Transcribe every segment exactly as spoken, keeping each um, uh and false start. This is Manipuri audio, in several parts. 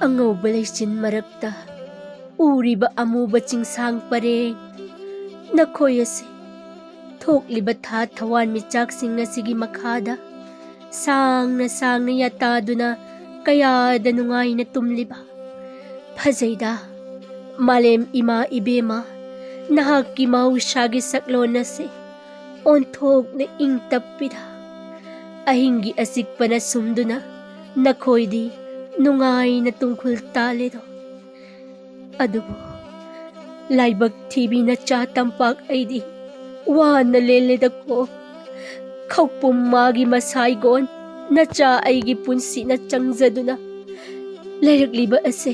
ꯑꯉꯧꯕ ꯂꯩꯆꯤꯟ ꯃꯔꯛꯇ ꯎꯔꯤꯕ ꯑꯃꯨꯕ ꯆꯤꯡꯁꯥꯡ ꯄꯔꯦꯡ, ꯅꯈꯣꯏ ꯑꯁꯤ ꯊꯣꯛꯂꯤꯕ ꯊꯥ ꯊꯋꯥꯟꯃꯤꯆꯥꯛꯁꯤꯡ ꯑꯁꯤꯒꯤ ꯃꯈꯥꯗ ꯁꯥꯡꯅ ꯁꯥꯡꯅ ꯌꯥꯇꯥꯗꯨꯅ ꯀꯌꯥꯗ ꯅꯨꯡꯉꯥꯏꯅ ꯇꯨꯝꯂꯤꯕ꯫ ꯐꯖꯩꯗ, ꯃꯥꯂꯦꯝ ꯏꯃꯥ ꯏꯕꯦꯝꯃ, ꯅꯍꯥꯛꯀꯤ ꯃꯍꯧꯁꯥꯒꯤ ꯁꯛꯂꯣꯟ ꯑꯁꯤ ꯑꯣꯟꯊꯣꯛꯅ ꯏꯪ ꯇꯞꯄꯤꯗ꯫ ꯑꯍꯤꯡꯒꯤ ꯑꯆꯤꯛꯄꯅ ꯁꯨꯝꯗꯨꯅ ꯅꯈꯣꯏꯗꯤ ꯅꯨꯡꯉꯥꯏꯅ ꯇꯨꯡꯈꯨꯜ ꯇꯥꯜꯂꯦꯗꯣ꯫ ꯑꯗꯨꯕꯨ ꯂꯥꯏꯕꯛ ꯊꯤꯕꯤ ꯅꯆꯥ ꯇꯝꯄꯥꯛ ꯑꯩꯗꯤ ꯋꯥꯅ ꯂꯦꯜꯂꯦꯗꯀꯣ꯫ ꯈꯧꯄꯨꯝ ꯃꯥꯒꯤ ꯃꯁꯥꯏꯒꯣꯟ ꯅꯆꯥ ꯑꯩꯒꯤ ꯄꯨꯟꯁꯤꯅ ꯆꯪꯖꯗꯨꯅ ꯂꯩꯔꯛꯂꯤꯕ ꯑꯁꯦ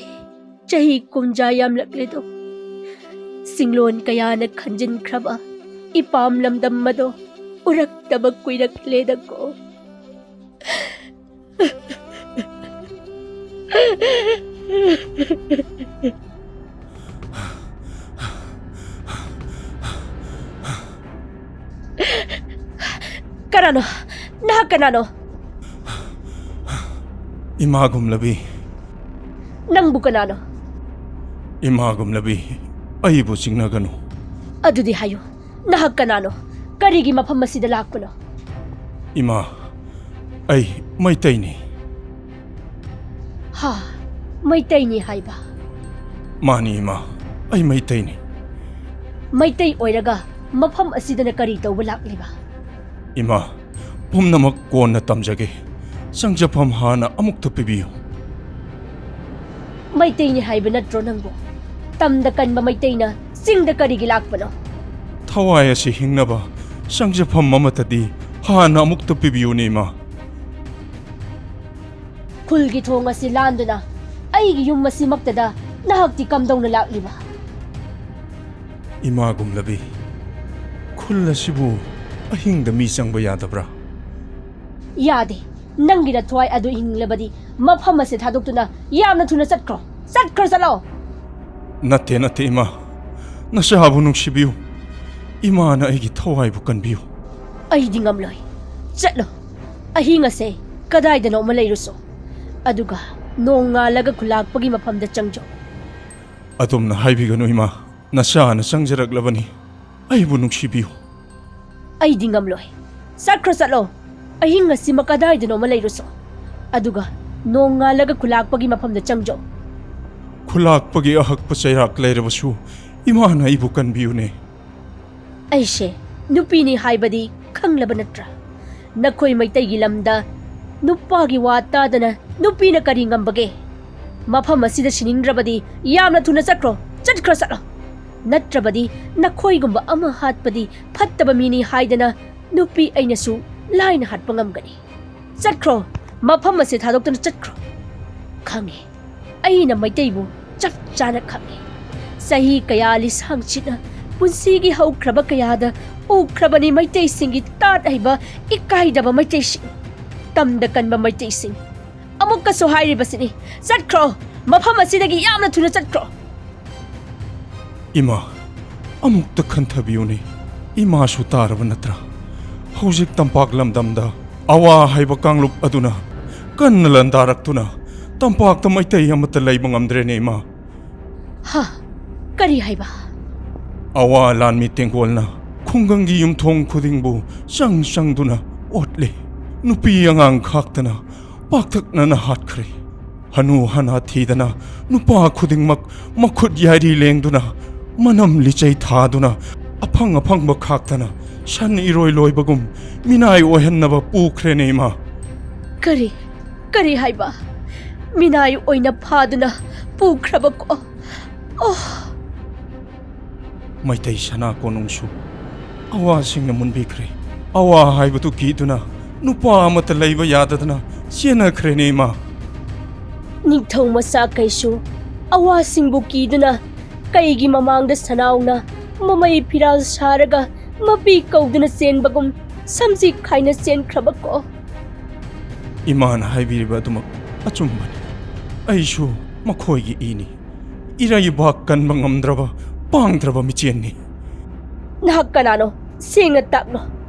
ꯆꯍꯤ ꯀꯨꯝꯖꯥ ꯌꯥꯝꯂꯛꯂꯦꯗꯣ꯫ ꯁꯤꯡꯂꯣꯟ ꯀꯌꯥꯅ ꯈꯟꯖꯤꯟꯈ꯭ꯔꯕ ꯏꯄꯥꯝ ꯂꯝꯗꯝ ꯑꯗꯣ ꯎꯔꯛꯇꯕ ꯀꯨꯏꯔꯛꯂꯦꯗꯀꯣ꯫ ꯀꯅꯥꯅꯣ? ꯅꯍꯥꯛ ꯀꯅꯥꯅꯣ? ꯏꯃꯥ ꯒꯨꯝꯂꯕꯤ꯫ ꯅꯪꯕꯨ ꯀꯅꯥꯅꯣ? ꯏꯃꯥ ꯒꯨꯝꯂꯕꯤ, ꯑꯩꯕꯨ ꯆꯤꯡꯅꯒꯅꯨ꯫ ꯑꯗꯨꯗꯤ ꯍꯥꯏꯌꯨ, ꯅꯍꯥꯛ ꯀꯅꯥꯅꯣ? ꯀꯔꯤꯒꯤ ꯃꯐꯝ ꯑꯁꯤꯗ ꯂꯥꯛꯄꯅꯣ? ꯏꯃꯥ, ꯑꯩ ꯃꯩꯇꯩꯅꯤ꯫ ꯍꯥ? ꯃꯩꯇꯩꯅꯤ ꯍꯥꯏꯕ? ꯃꯥꯅꯤ ꯏꯃꯥ, ꯑꯩ ꯃꯩꯇꯩꯅꯤ꯫ ꯃꯩꯇꯩ ꯑꯣꯏꯔꯒ ꯃꯐꯝ ꯑꯁꯤꯗꯅ ꯀꯔꯤ ꯇꯧꯕ ꯂꯥꯛꯂꯤꯕ? ꯏꯃꯥ, ꯄꯨꯝꯅꯃꯛ ꯀꯣꯟꯅ ꯇꯝꯖꯒꯦ꯫ ꯆꯪꯖꯐꯝ ꯍꯥꯟꯅ ꯑꯃꯨꯛꯇ ꯄꯤꯕꯤꯌꯨ꯫ ꯃꯩꯇꯩꯅꯤ ꯍꯥꯏꯕ ꯅꯠꯇ꯭ꯔꯣ ꯅꯪꯕꯨ? ꯇꯝꯗ ꯀꯟꯕ ꯃꯩꯇꯩꯅ ꯆꯤꯡꯗ ꯀꯔꯤꯒꯤ ꯂꯥꯛꯄꯅꯣ? ꯊꯋꯥꯏ ꯑꯁꯤ ꯍꯤꯡꯅꯕ ꯆꯪꯖꯐꯝ ꯑꯃꯠꯇꯗꯤ ꯍꯥꯟꯅ ꯑꯃꯨꯛꯇ ꯄꯤꯕꯤꯌꯨꯅꯦ, ꯏꯃꯥ꯫ ꯈꯨꯜꯒꯤ ꯊꯣꯡ ꯑꯁꯤ ꯂꯥꯟꯗꯨꯅ ꯑꯩꯒꯤ ꯌꯨꯝ ꯑꯁꯤꯃꯛꯇꯗ ꯅꯍꯥꯛꯇꯤ ꯀꯝꯗꯧꯅ ꯂꯥꯛꯂꯤꯕ? ꯏꯃꯥ ꯒꯨꯝꯂꯕꯤ, ꯈꯨꯜ ꯑꯁꯤꯕꯨ ꯑꯍꯤꯡꯗ ꯃꯤ ꯆꯪꯕ ꯌꯥꯗꯕ꯭ꯔꯥ? ꯌꯥꯗꯦ꯫ ꯅꯪꯒꯤ ꯅꯊ꯭ꯋꯥꯏ ꯑꯗꯨ ꯍꯤꯡꯂꯕꯗꯤ ꯃꯐꯝ ꯑꯁꯤ ꯊꯥꯗꯣꯛꯇꯨꯅ ꯌꯥꯝꯅ ꯊꯨꯅ ꯆꯠꯈ꯭ꯔꯣ꯫ ꯆꯠꯈ꯭ꯔꯣ, ꯆꯠꯂꯣ! ꯅꯠꯇꯦ, ꯅꯠꯇꯦ, ꯏꯃꯥ꯫ ꯅꯆꯥꯕꯨ ꯅꯨꯡꯁꯤꯕꯤꯌꯨ꯫ ꯏꯃꯥꯅ ꯑꯩꯒꯤ ꯊꯋꯥꯏꯕꯨ ꯀꯟꯕꯤꯌꯨ꯫ ꯑꯩꯗꯤ ꯉꯝꯂꯣꯏ꯫ ꯆꯠꯂꯣ꯫ ꯑꯍꯤꯡ ꯑꯁꯦ ꯀꯗꯥꯏꯗꯅꯣ ꯑꯃ ꯂꯩꯔꯨꯁꯣ꯫ ꯑꯗꯨꯒ ꯅꯣꯡꯉꯥꯜꯂꯒ ꯈꯨꯂꯥꯛꯄꯒꯤ ꯃꯐꯝꯗ ꯆꯪꯖꯧ꯫ ꯑꯗꯨꯝꯅ ꯍꯥꯏꯕꯤꯒꯅꯨ, ꯏꯃꯥ꯫ ꯅꯆꯥꯅ ꯆꯪꯖꯔꯛꯂꯕꯅꯤ꯫ ꯑꯩꯕꯨ ꯅꯨꯡꯁꯤꯕꯤꯌꯨ꯫ ꯑꯩꯗꯤ ꯉꯝꯂꯣꯏ꯫ ꯆꯠꯈ꯭ꯔꯣ, ꯆꯠꯂꯣ꯫ ꯑꯍꯤꯡ ꯑꯁꯤꯃ ꯀꯗꯥꯏꯗꯅꯣꯃ ꯂꯩꯔꯨꯁꯣ꯫ ꯑꯗꯨꯒ ꯅꯣꯡꯉꯥꯜꯂꯒ ꯈꯨꯂꯥꯛꯄꯒꯤ ꯃꯐꯝꯗ ꯆꯪꯖꯧ꯫ ꯈꯨꯂꯥꯛꯄꯒꯤ ꯑꯍꯛꯄ ꯆꯩꯔꯥꯛ ꯂꯩꯔꯕꯁꯨ ꯏꯃꯥꯅ ꯑꯩꯕꯨ ꯀꯟꯕꯤꯌꯨꯅꯦ꯫ ꯑꯩꯁꯦ ꯅꯨꯄꯤꯅꯤ ꯍꯥꯏꯕꯗꯤ ꯈꯪꯂꯕ ꯅꯠꯇ꯭ꯔꯥ? ꯅꯈꯣꯏ ꯃꯩꯇꯩꯒꯤ ꯂꯝꯗ ꯅꯨꯄꯥꯒꯤ ꯋꯥ ꯇꯥꯗꯅ ꯅꯨꯄꯤꯅ ꯀꯔꯤ ꯉꯝꯕꯒꯦ? ꯃꯐꯝ ꯑꯁꯤꯗ ꯁꯤꯅꯤꯡꯗ꯭ꯔꯕꯗꯤ ꯌꯥꯝꯅ ꯊꯨꯅ ꯆꯠꯈ꯭ꯔꯣ, ꯆꯠꯈ꯭ꯔꯣ, ꯆꯠꯂꯣ꯫ ꯅꯠꯇ꯭ꯔꯕꯗꯤ ꯅꯈꯣꯏꯒꯨꯝꯕ ꯑꯃ ꯍꯥꯠꯄꯗꯤ ꯐꯠꯇꯕ ꯃꯤꯅꯤ ꯍꯥꯏꯗꯅ ꯅꯨꯄꯤ ꯑꯩꯅꯁꯨ ꯂꯥꯏꯅ ꯍꯥꯠꯄ ꯉꯝꯒꯅꯤ꯫ ꯆꯠꯈ꯭ꯔꯣ, ꯃꯐꯝ ꯑꯁꯤ ꯊꯥꯗꯣꯛꯇꯨꯅ ꯆꯠꯈ꯭ꯔꯣ꯫ ꯈꯪꯉꯦ, ꯑꯩꯅ ꯃꯩꯇꯩꯕꯨ ꯆꯞ ꯆꯥꯅ ꯈꯪꯉꯦ꯫ ꯆꯍꯤ ꯀꯌꯥ ꯂꯤꯁꯥꯡ ꯆꯤꯠꯅ ꯄꯨꯟꯁꯤꯒꯤ ꯍꯧꯈ꯭ꯔꯕ ꯀꯌꯥꯗ ꯎꯈ꯭ꯔꯕꯅꯤ ꯃꯩꯇꯩꯁꯤꯡꯒꯤ ꯇꯥꯠ ꯍꯩꯕ, ꯏꯀꯥꯏꯗꯕ ꯃꯩꯇꯩꯁꯤꯡ, ꯇꯝꯗ ꯀꯟꯕ ꯃꯩꯇꯩꯁꯤꯡ꯫ ꯑꯃꯨꯛꯀꯁꯨ ꯍꯥꯏꯔꯤꯕꯁꯤꯅꯤ, ꯆꯠꯈ꯭ꯔꯣ, ꯃꯐꯝ ꯑꯁꯤꯗꯒꯤ ꯌꯥꯝꯅ ꯊꯨꯅ ꯆꯠꯈ꯭ꯔꯣ꯫ ꯏꯃꯥ, ꯑꯃꯨꯛꯇ ꯈꯟꯊꯕꯤꯌꯨꯅꯦ꯫ ꯏꯃꯥꯁꯨ ꯇꯥꯔꯕ ꯅꯠꯇ꯭ꯔꯥ? ꯍꯧꯖꯤꯛ ꯇꯝꯄꯥꯛ ꯂꯝꯗꯝꯗ ꯑꯋꯥ ꯍꯥꯏꯕ ꯀꯥꯡꯂꯨꯞ ꯑꯗꯨꯅ ꯀꯟꯅ ꯂꯥꯟꯗꯥꯔꯛꯇꯨꯅ ꯇꯝꯄꯥꯛꯇ ꯃꯩꯇꯩ ꯑꯃꯠꯇ ꯂꯩꯕ ꯉꯝꯗ꯭ꯔꯦꯅꯦ, ꯏꯃꯥ꯫ ꯍꯥ? ꯀꯔꯤ ꯍꯥꯏꯕ? ꯑꯋꯥ ꯂꯥꯟꯃꯤ ꯇꯦꯡꯒꯣꯜꯅ ꯈꯨꯡꯒꯪꯒꯤ ꯌꯨꯝꯊꯣꯡ ꯈꯨꯗꯤꯡꯕꯨ ꯆꯪ ꯆꯪꯗꯨꯅ ꯑꯣꯠꯂꯦ꯫ ꯅꯨꯄꯤ ꯑꯉꯥꯡ ꯈꯥꯛꯇꯅ ꯄꯥꯛꯇꯛꯅꯅ ꯍꯥꯠꯈ꯭ꯔꯦ꯫ ꯍꯅꯨ ꯍꯅꯥ ꯊꯤꯗꯅ ꯅꯨꯄꯥ ꯈꯨꯗꯤꯡꯃꯛ ꯃꯈꯨꯠ ꯌꯥꯏꯔꯤ ꯂꯦꯡꯗꯨꯅ, ꯃꯅꯝ ꯂꯤꯆꯩ ꯊꯥꯗꯨꯅ, ꯑꯐꯪ ꯑꯐꯪꯕ ꯈꯥꯛꯇꯅ ꯁꯟ ꯏꯔꯣꯏ ꯂꯣꯏꯕꯒꯨꯝ ꯃꯤꯅꯥꯏ ꯑꯣꯏꯍꯟꯅꯕ ꯄꯨꯈ꯭ꯔꯦꯅꯦ, ꯏꯃꯥ꯫ ꯀꯔꯤ? ꯀꯔꯤ ꯍꯥꯏꯕ? ꯃꯤꯅꯥꯏ ꯑꯣꯏꯅ ꯐꯥꯗꯨꯅ ꯄꯨꯈ꯭ꯔꯕꯀꯣ? ꯑꯣ! ꯃꯩꯇꯩ ꯁꯅꯥ ꯀꯣꯅꯨꯡꯁꯨ ꯑꯋꯥꯁꯤꯡꯅ ꯃꯨꯟꯕꯤꯈ꯭ꯔꯦ꯫ ꯑꯋꯥ ꯍꯥꯏꯕꯗꯨ ꯀꯤꯗꯨꯅ ꯅꯨꯄꯥ ꯑꯃꯠꯇ ꯂꯩꯕ ꯌꯥꯗꯗꯅ ꯆꯦꯟꯅꯈ꯭ꯔꯦꯅꯦ, ꯏꯃꯥ꯫ ꯅꯤꯡꯊꯧ ꯃꯆꯥꯈꯩꯁꯨ ꯑꯋꯥꯁꯤꯡꯕꯨ ꯀꯤꯗꯨꯅ ꯀꯩꯒꯤ ꯃꯃꯥꯡꯗ ꯁꯅꯥꯎꯅ ꯃꯃꯩ ꯐꯤꯔꯥꯜ ꯁꯥꯔꯒ ꯃꯄꯤ ꯀꯧꯗꯨꯅ ꯆꯦꯟꯕꯒꯨꯝ ꯁꯝꯖꯤ ꯈꯥꯏꯅ ꯆꯦꯟꯈ꯭ꯔꯕꯀꯣ? ꯏꯃꯥꯅ ꯍꯥꯏꯕꯤꯔꯤꯕ ꯑꯗꯨꯃꯛ ꯑꯆꯨꯝꯕꯅꯤ꯫ ꯑꯩꯁꯨ ꯃꯈꯣꯏꯒꯤ ꯏꯅꯤ꯫ ꯏꯔꯩꯕꯥꯛ ꯀꯟꯕ ꯉꯝꯗ꯭ꯔꯕ ꯄꯥꯡꯗ꯭ꯔꯕ ꯃꯤꯆꯦꯟꯅꯤ꯫ ꯅꯍꯥꯛ ꯀꯅꯥꯅꯣ? ꯁꯦꯡꯅ ꯇꯥꯛꯂꯣ꯫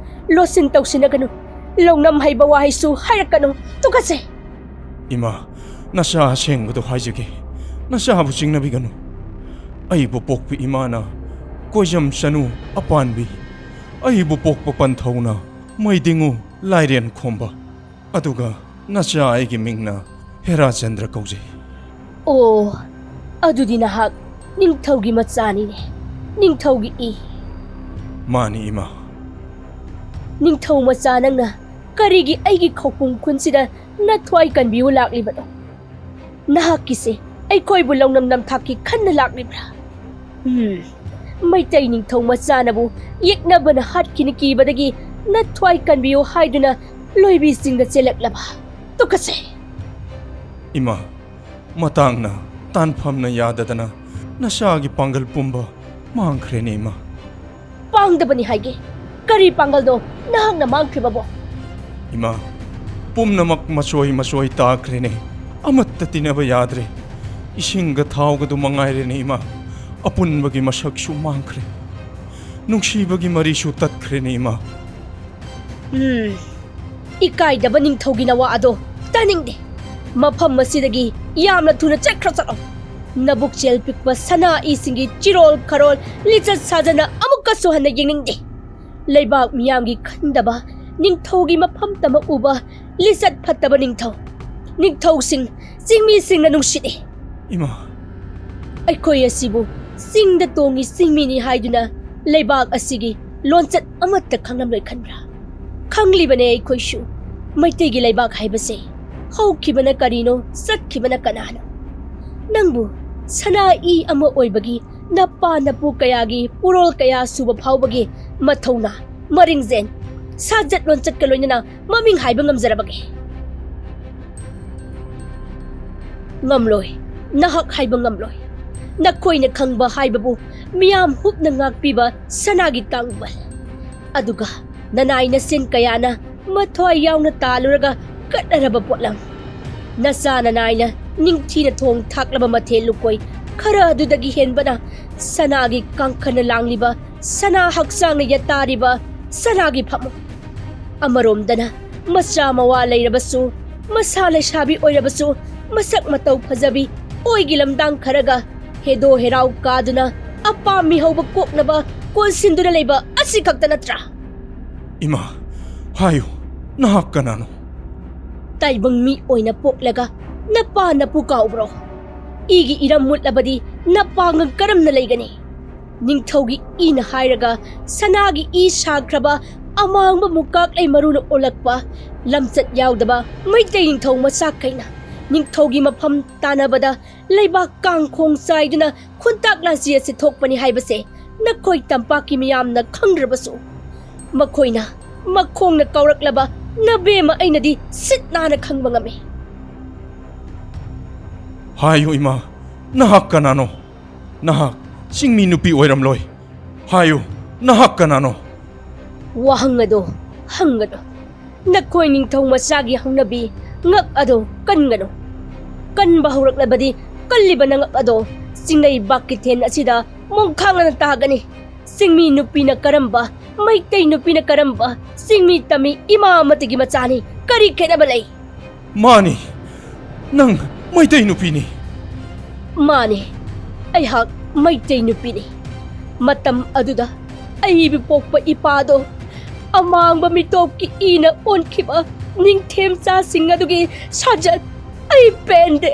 ꯂꯣꯠꯁꯤꯟ ꯇꯧꯁꯤꯟꯅꯒꯅꯨ꯫ ꯂꯧꯅꯝ ꯍꯩꯕ ꯋꯥꯍꯩꯁꯨ ꯍꯥꯏꯔꯛꯀꯅꯨ꯫ ꯇꯨꯀꯠꯆꯩ! ꯏꯃꯥ, ꯅꯆꯥ ꯑꯁꯦꯡꯕꯗꯣ ꯍꯥꯏꯖꯒꯦ, ꯅꯆꯥꯕꯨ ꯆꯤꯡꯅꯕꯤꯒꯅꯨ꯫ ꯑꯩꯕꯨ ꯄꯣꯛꯄ ꯏꯃꯥꯅ ꯀꯣꯏꯖꯝ ꯆꯅꯨ ꯑꯄꯥꯟꯕꯤ, ꯑꯩꯕꯨ ꯄꯣꯛꯄ ꯄꯟꯊꯧꯅ ꯃꯩꯗꯤꯡꯉꯨ ꯂꯥꯏꯔꯦꯟ ꯈꯣꯝꯕ, ꯑꯗꯨꯒ ꯅꯆꯥ ꯑꯩꯒꯤ ꯃꯤꯡꯅ ꯍꯦꯔꯥꯆꯟꯗ꯭ꯔ ꯀꯧꯖꯩ꯫ ꯑꯣ, ꯑꯗꯨꯗꯤ ꯅꯍꯥꯛ ꯅꯤꯡꯊꯧꯒꯤ ꯃꯆꯥꯅꯤꯅꯦ, ꯅꯤꯡꯊꯧꯒꯤ ꯏ꯫ ꯃꯥꯅꯤ ꯏꯃꯥ꯫ ꯅꯤꯡꯊꯧ ꯃꯆꯥ ꯅꯪꯅ ꯀꯔꯤꯒꯤ ꯑꯩꯒꯤ ꯈꯧꯄꯨꯝ ꯈꯨꯟꯁꯤꯗ ꯅꯊ꯭ꯋꯥꯏ ꯀꯟꯕꯤꯌꯨ ꯂꯥꯛꯂꯤꯕꯅꯣ? ꯅꯍꯥꯛꯀꯤꯁꯦ ꯑꯩꯈꯣꯏꯕꯨ ꯂꯧꯅꯝ ꯅꯝꯊꯥꯛꯀꯤ ꯈꯟꯅ ꯂꯥꯛꯂꯤꯕ꯭ꯔꯥ? ꯎꯝ, ꯃꯩꯇꯩ ꯅꯤꯡꯊꯧ ꯃꯆꯥꯅꯕꯨ ꯌꯦꯛꯅꯕꯅ ꯍꯥꯠꯈꯤꯅ ꯀꯤꯕꯗꯒꯤ ꯅꯊ꯭ꯋꯥꯏ ꯀꯟꯕꯤꯌꯨ ꯍꯥꯏꯗꯨꯅ ꯂꯣꯏꯕꯤꯁꯤꯡꯗ ꯆꯦꯜꯂꯛꯂꯕ? ꯇꯨꯀꯠꯆꯩ! ꯏꯃꯥ, ꯃꯇꯥꯡꯅ ꯇꯥꯟꯐꯝꯅ ꯌꯥꯗꯗꯅ ꯅꯆꯥꯒꯤ ꯄꯥꯡꯒꯜ ꯄꯨꯝꯕ ꯃꯥꯡꯈ꯭ꯔꯦꯅꯦ ꯏꯃꯥ꯫ ꯄꯥꯡꯗꯕꯅꯤ ꯍꯥꯏꯒꯦ꯫ ꯀꯔꯤ ꯄꯥꯡꯒꯜꯅꯣ ꯅꯍꯥꯛꯅ ꯃꯥꯡꯈ꯭ꯔꯤꯕꯕꯣ? ꯏꯃꯥ, ꯄꯨꯝꯅꯃꯛ ꯃꯆꯣꯏ ꯃꯆꯣꯏ ꯇꯥꯈ꯭ꯔꯦꯅꯦ꯫ ꯑꯃꯠꯇ ꯇꯤꯟꯅꯕ ꯌꯥꯗ꯭ꯔꯦ꯫ ꯏꯁꯤꯡꯒ ꯊꯥꯎꯒꯗꯨ ꯃꯉꯥꯏꯔꯦꯅꯦ ꯏꯃꯥ꯫ ꯑꯄꯨꯟꯕꯒꯤ ꯃꯁꯛꯁꯨ ꯃꯥꯡꯈ꯭ꯔꯦ꯫ ꯅꯨꯡꯁꯤꯕꯒꯤ ꯃꯔꯤꯁꯨ ꯇꯠꯈ꯭ꯔꯦꯅꯦ ꯏꯃꯥ꯫ ꯎꯝ, ꯏꯀꯥꯏꯗꯕ ꯅꯤꯡꯊꯧꯒꯤ ꯅꯋꯥ ꯑꯗꯣ ꯇꯥꯅꯤꯡꯗꯦ꯫ ꯃꯐꯝ ꯑꯁꯤꯗꯒꯤ ꯌꯥꯝꯅ ꯊꯨꯅ ꯆꯠꯈ꯭ꯔ ꯆꯠꯂꯣ꯫ ꯅꯕꯨꯛꯆꯦꯜ ꯄꯤꯛꯄ ꯁꯅꯥ ꯏꯁꯤꯡꯒꯤ ꯆꯤꯔꯣꯜ ꯈꯔꯣꯜ ꯂꯤꯆꯠ ꯁꯥꯖꯅ ꯑꯃꯨꯛꯀꯁꯨ ꯍꯟꯅ ꯌꯦꯡꯅꯤꯡꯗꯦ꯫ ꯂꯩꯕꯥꯛ ꯃꯤꯌꯥꯝꯒꯤ ꯈꯟꯗꯕ ꯅꯤꯡꯊꯧꯒꯤ ꯃꯐꯝ ꯇꯝꯃꯛꯎꯕ ꯂꯤꯆꯠ ꯐꯠꯇꯕ ꯅꯤꯡꯊꯧ꯫ ꯅꯤꯡꯊꯧꯁꯤꯡ ꯆꯤꯡꯃꯤꯁꯤꯡꯅ ꯅꯨꯡꯁꯤꯗꯦ꯫ ꯏꯃꯥ꯫ ꯑꯩꯈꯣꯏ ꯑꯁꯤꯕꯨ ꯆꯤꯡꯗ ꯇꯣꯡꯉꯤ ꯆꯤꯡꯃꯤꯅꯤ ꯍꯥꯏꯗꯨꯅ ꯂꯩꯕꯥꯛ ꯑꯁꯤꯒꯤ ꯂꯣꯟꯆꯠ ꯑꯃꯠꯇ ꯈꯪꯂꯝꯂꯣꯏ ꯈꯟꯕ꯭ꯔꯥ? ꯈꯪꯂꯤꯕꯅꯦ ꯑꯩꯈꯣꯏꯁꯨ꯫ ꯃꯩꯇꯩꯒꯤ ꯂꯩꯕꯥꯛ ꯍꯥꯏꯕꯁꯦ ꯍꯧꯈꯤꯕꯅ ꯀꯔꯤꯅꯣ, ꯆꯠꯈꯤꯕꯅ ꯀꯅꯥꯅꯣ? ꯅꯪꯕꯨ ꯁꯅꯥ ꯏ ꯑꯃ ꯑꯣꯏꯕꯒꯤ ꯅꯄꯥ ꯅꯄꯨ ꯀꯌꯥꯒꯤ ꯄꯨꯔꯣꯜ ꯀꯌꯥ ꯁꯨꯕ ꯐꯥꯎꯕꯒꯤ ꯃꯊꯧꯅꯥ, ꯃꯔꯤꯡꯖꯦꯟ, ꯁꯥꯖꯠ ꯂꯣꯟꯆꯠꯀ ꯂꯣꯏꯅꯅ ꯃꯃꯤꯡ ꯍꯥꯏꯕ ꯉꯝꯖꯔꯕꯒꯦ? ꯉꯝꯂꯣꯏ, ꯅꯍꯥꯛ ꯍꯥꯏꯕ ꯉꯝꯂꯣꯏ꯫ ꯅꯈꯣꯏꯅ ꯈꯪꯕ ꯍꯥꯏꯕꯕꯨ ꯃꯤꯌꯥꯝ ꯍꯨꯞꯅ ꯉꯥꯛꯄꯤꯕ ꯁꯅꯥꯒꯤ ꯇꯥꯡꯕꯜ, ꯑꯗꯨꯒ ꯅꯅꯥꯏ ꯅꯁꯦꯟ ꯀꯌꯥꯅ ꯃꯊ꯭ꯋꯥꯏ ꯌꯥꯎꯅ ꯇꯥꯜꯂꯨꯔꯒ ꯀꯠꯅꯔꯕ ꯄꯣꯠꯂꯝ꯫ ꯅꯆꯥ ꯅꯅꯥꯏꯅ ꯅꯤꯡꯊꯤꯅ ꯊꯣꯡ ꯊꯥꯛꯂꯕ ꯃꯊꯦꯜ ꯂꯨꯀꯣꯏ ꯈꯔ ꯑꯗꯨꯗꯒꯤ ꯍꯦꯟꯕꯅ ꯁꯅꯥꯒꯤ ꯀꯥꯡꯈꯟꯅ ꯂꯥꯡꯂꯤꯕ, ꯁꯅꯥ ꯍꯛꯆꯥꯡꯅ ꯌꯦꯇꯥꯔꯤꯕ ꯁꯅꯥꯒꯤ ꯐꯃꯨꯡ꯫ ꯑꯃꯔꯣꯝꯗꯅ ꯃꯆꯥ ꯃꯋꯥ ꯂꯩꯔꯕꯁꯨ, ꯃꯁꯥ ꯂꯩꯁꯥꯕꯤ ꯑꯣꯏꯔꯕꯁꯨ, ꯃꯁꯛ ꯃꯇꯧ ꯐꯖꯕꯤ, ꯑꯣꯏꯒꯤ ꯂꯝꯗꯥꯡ ꯈꯔꯒ ꯍꯦꯗꯣ ꯍꯦꯔꯥꯎ ꯀꯥꯗꯨꯅ ꯑꯄꯥꯝꯃꯤ ꯍꯧꯕ ꯀꯣꯛꯅꯕ ꯀꯣꯟꯁꯤꯟꯗꯨꯅ ꯂꯩꯕ ꯑꯁꯤ ꯈꯛꯇ ꯅꯠꯇ꯭ꯔꯥ? ꯏꯃꯥ, ꯍꯥꯏꯌꯨ, ꯅꯍꯥꯛ ꯀꯅꯥꯅꯣ? ꯇꯥꯏꯕꯪ ꯃꯤ ꯑꯣꯏꯅ ꯄꯣꯛꯂꯒ ꯅꯄꯥ ꯅꯄꯨ ꯀꯥꯎꯕ꯭ꯔꯣ? ꯏꯒꯤ ꯏꯔꯝ ꯃꯨꯠꯂꯕꯗꯤ ꯅꯄꯥꯡꯒꯜ ꯀꯔꯝꯅ ꯂꯩꯒꯅꯤ? ꯅꯤꯡꯊꯧꯒꯤ ꯏꯅ ꯍꯥꯏꯔꯒ ꯁꯅꯥꯒꯤ ꯏ ꯁꯥꯈ꯭ꯔꯕ ꯑꯃꯥꯡꯕ ꯃꯨꯀꯥꯛꯂꯩ ꯃꯔꯨꯅ ꯑꯣꯜꯂꯛꯄ ꯂꯝꯆꯠ ꯌꯥꯎꯗꯕ ꯃꯩꯇꯩ ꯅꯤꯡꯊꯧ ꯃꯆꯥꯈꯩꯅ ꯅꯤꯡꯊꯧꯒꯤ ꯃꯐꯝ ꯇꯥꯟꯅꯕꯗ ꯂꯩꯕꯥꯛ ꯀꯥꯡꯈꯣꯡ ꯆꯥꯏꯗꯨꯅ ꯈꯨꯟꯇꯥꯛ ꯂꯥꯟꯆꯤ ꯑꯁꯤ ꯊꯣꯛꯄꯅꯤ ꯍꯥꯏꯕꯁꯦ ꯅꯈꯣꯏ ꯇꯝꯄꯥꯛꯀꯤ ꯃꯤꯌꯥꯝꯅ ꯈꯪꯗ꯭ꯔꯕꯁꯨ, ꯃꯈꯣꯏꯅ ꯃꯈꯣꯡꯅ ꯀꯥꯎꯔꯛꯂꯕ ꯅꯕꯦꯝꯃ ꯑꯩꯅꯗꯤ ꯁꯤꯠ ꯅꯥꯟꯅ ꯈꯪꯕ ꯉꯝꯃꯤ꯫ ꯍꯥꯏꯌꯨ ꯏꯃꯥ, ꯅꯍꯥꯛ ꯀꯅꯥꯅꯣ? ꯅꯍꯥꯛ ꯆꯤꯡꯃꯤ ꯅꯨꯄꯤ ꯑꯣꯏꯔꯝꯂꯣꯏ꯫ ꯍꯥꯏꯌꯨ, ꯅꯍꯥꯛ ꯀꯅꯥꯅꯣ? ꯋꯥꯍꯪ ꯑꯗꯣ ꯍꯪꯒꯅꯨ꯫ ꯅꯈꯣꯏ ꯅꯤꯡꯊꯧ ꯃꯆꯥꯒꯤ ꯍꯧꯅꯕꯤ ꯉꯛ ꯑꯗꯣ ꯀꯟꯒꯅꯨ꯫ ꯀꯟꯕ ꯍꯧꯔꯛꯂꯕꯗꯤ ꯀꯜꯂꯤꯕ ꯅꯉꯛ ꯑꯗꯣ ꯆꯤꯡꯅꯩ ꯕꯥꯛꯀꯤꯊꯦꯟ ꯑꯁꯤꯗ ꯃꯣꯡꯈꯥꯡꯅꯅ ꯇꯥꯒꯅꯤ꯫ ꯆꯤꯡꯃꯤ ꯅꯨꯄꯤꯅ ꯀꯔꯝꯕ, ꯃꯩꯇꯩ ꯅꯨꯄꯤꯅ ꯀꯔꯝꯕ, ꯆꯤꯡꯃꯤ ꯇꯝꯃꯤ ꯏꯃꯥ ꯑꯃꯠꯇꯒꯤ ꯃꯆꯥꯅꯤ꯫ ꯀꯔꯤ ꯈꯦꯠꯅꯕ ꯂꯩ? ꯃꯥꯅꯤ, ꯅꯪ ꯃꯩꯇꯩ ꯅꯨꯄꯤꯅꯤ꯫ ꯃꯥꯅꯤ, ꯑꯩꯍꯥꯛ ꯃꯩꯇꯩ ꯅꯨꯄꯤꯅꯤ꯫ ꯃꯇꯝ ꯑꯗꯨꯗ ꯑꯩꯕꯨ ꯄꯣꯛꯄ ꯏꯄꯥꯗꯣ ꯑꯃꯥꯡꯕ ꯃꯤꯇꯣꯞꯀꯤ ꯏꯅ ꯑꯣꯟꯈꯤꯕ ꯅꯤꯡꯊꯦꯝꯆꯥꯁꯤꯡ ꯑꯗꯨꯒꯤ ꯁꯥꯖꯠ ꯑꯩ ꯄꯦꯟꯗꯦ꯫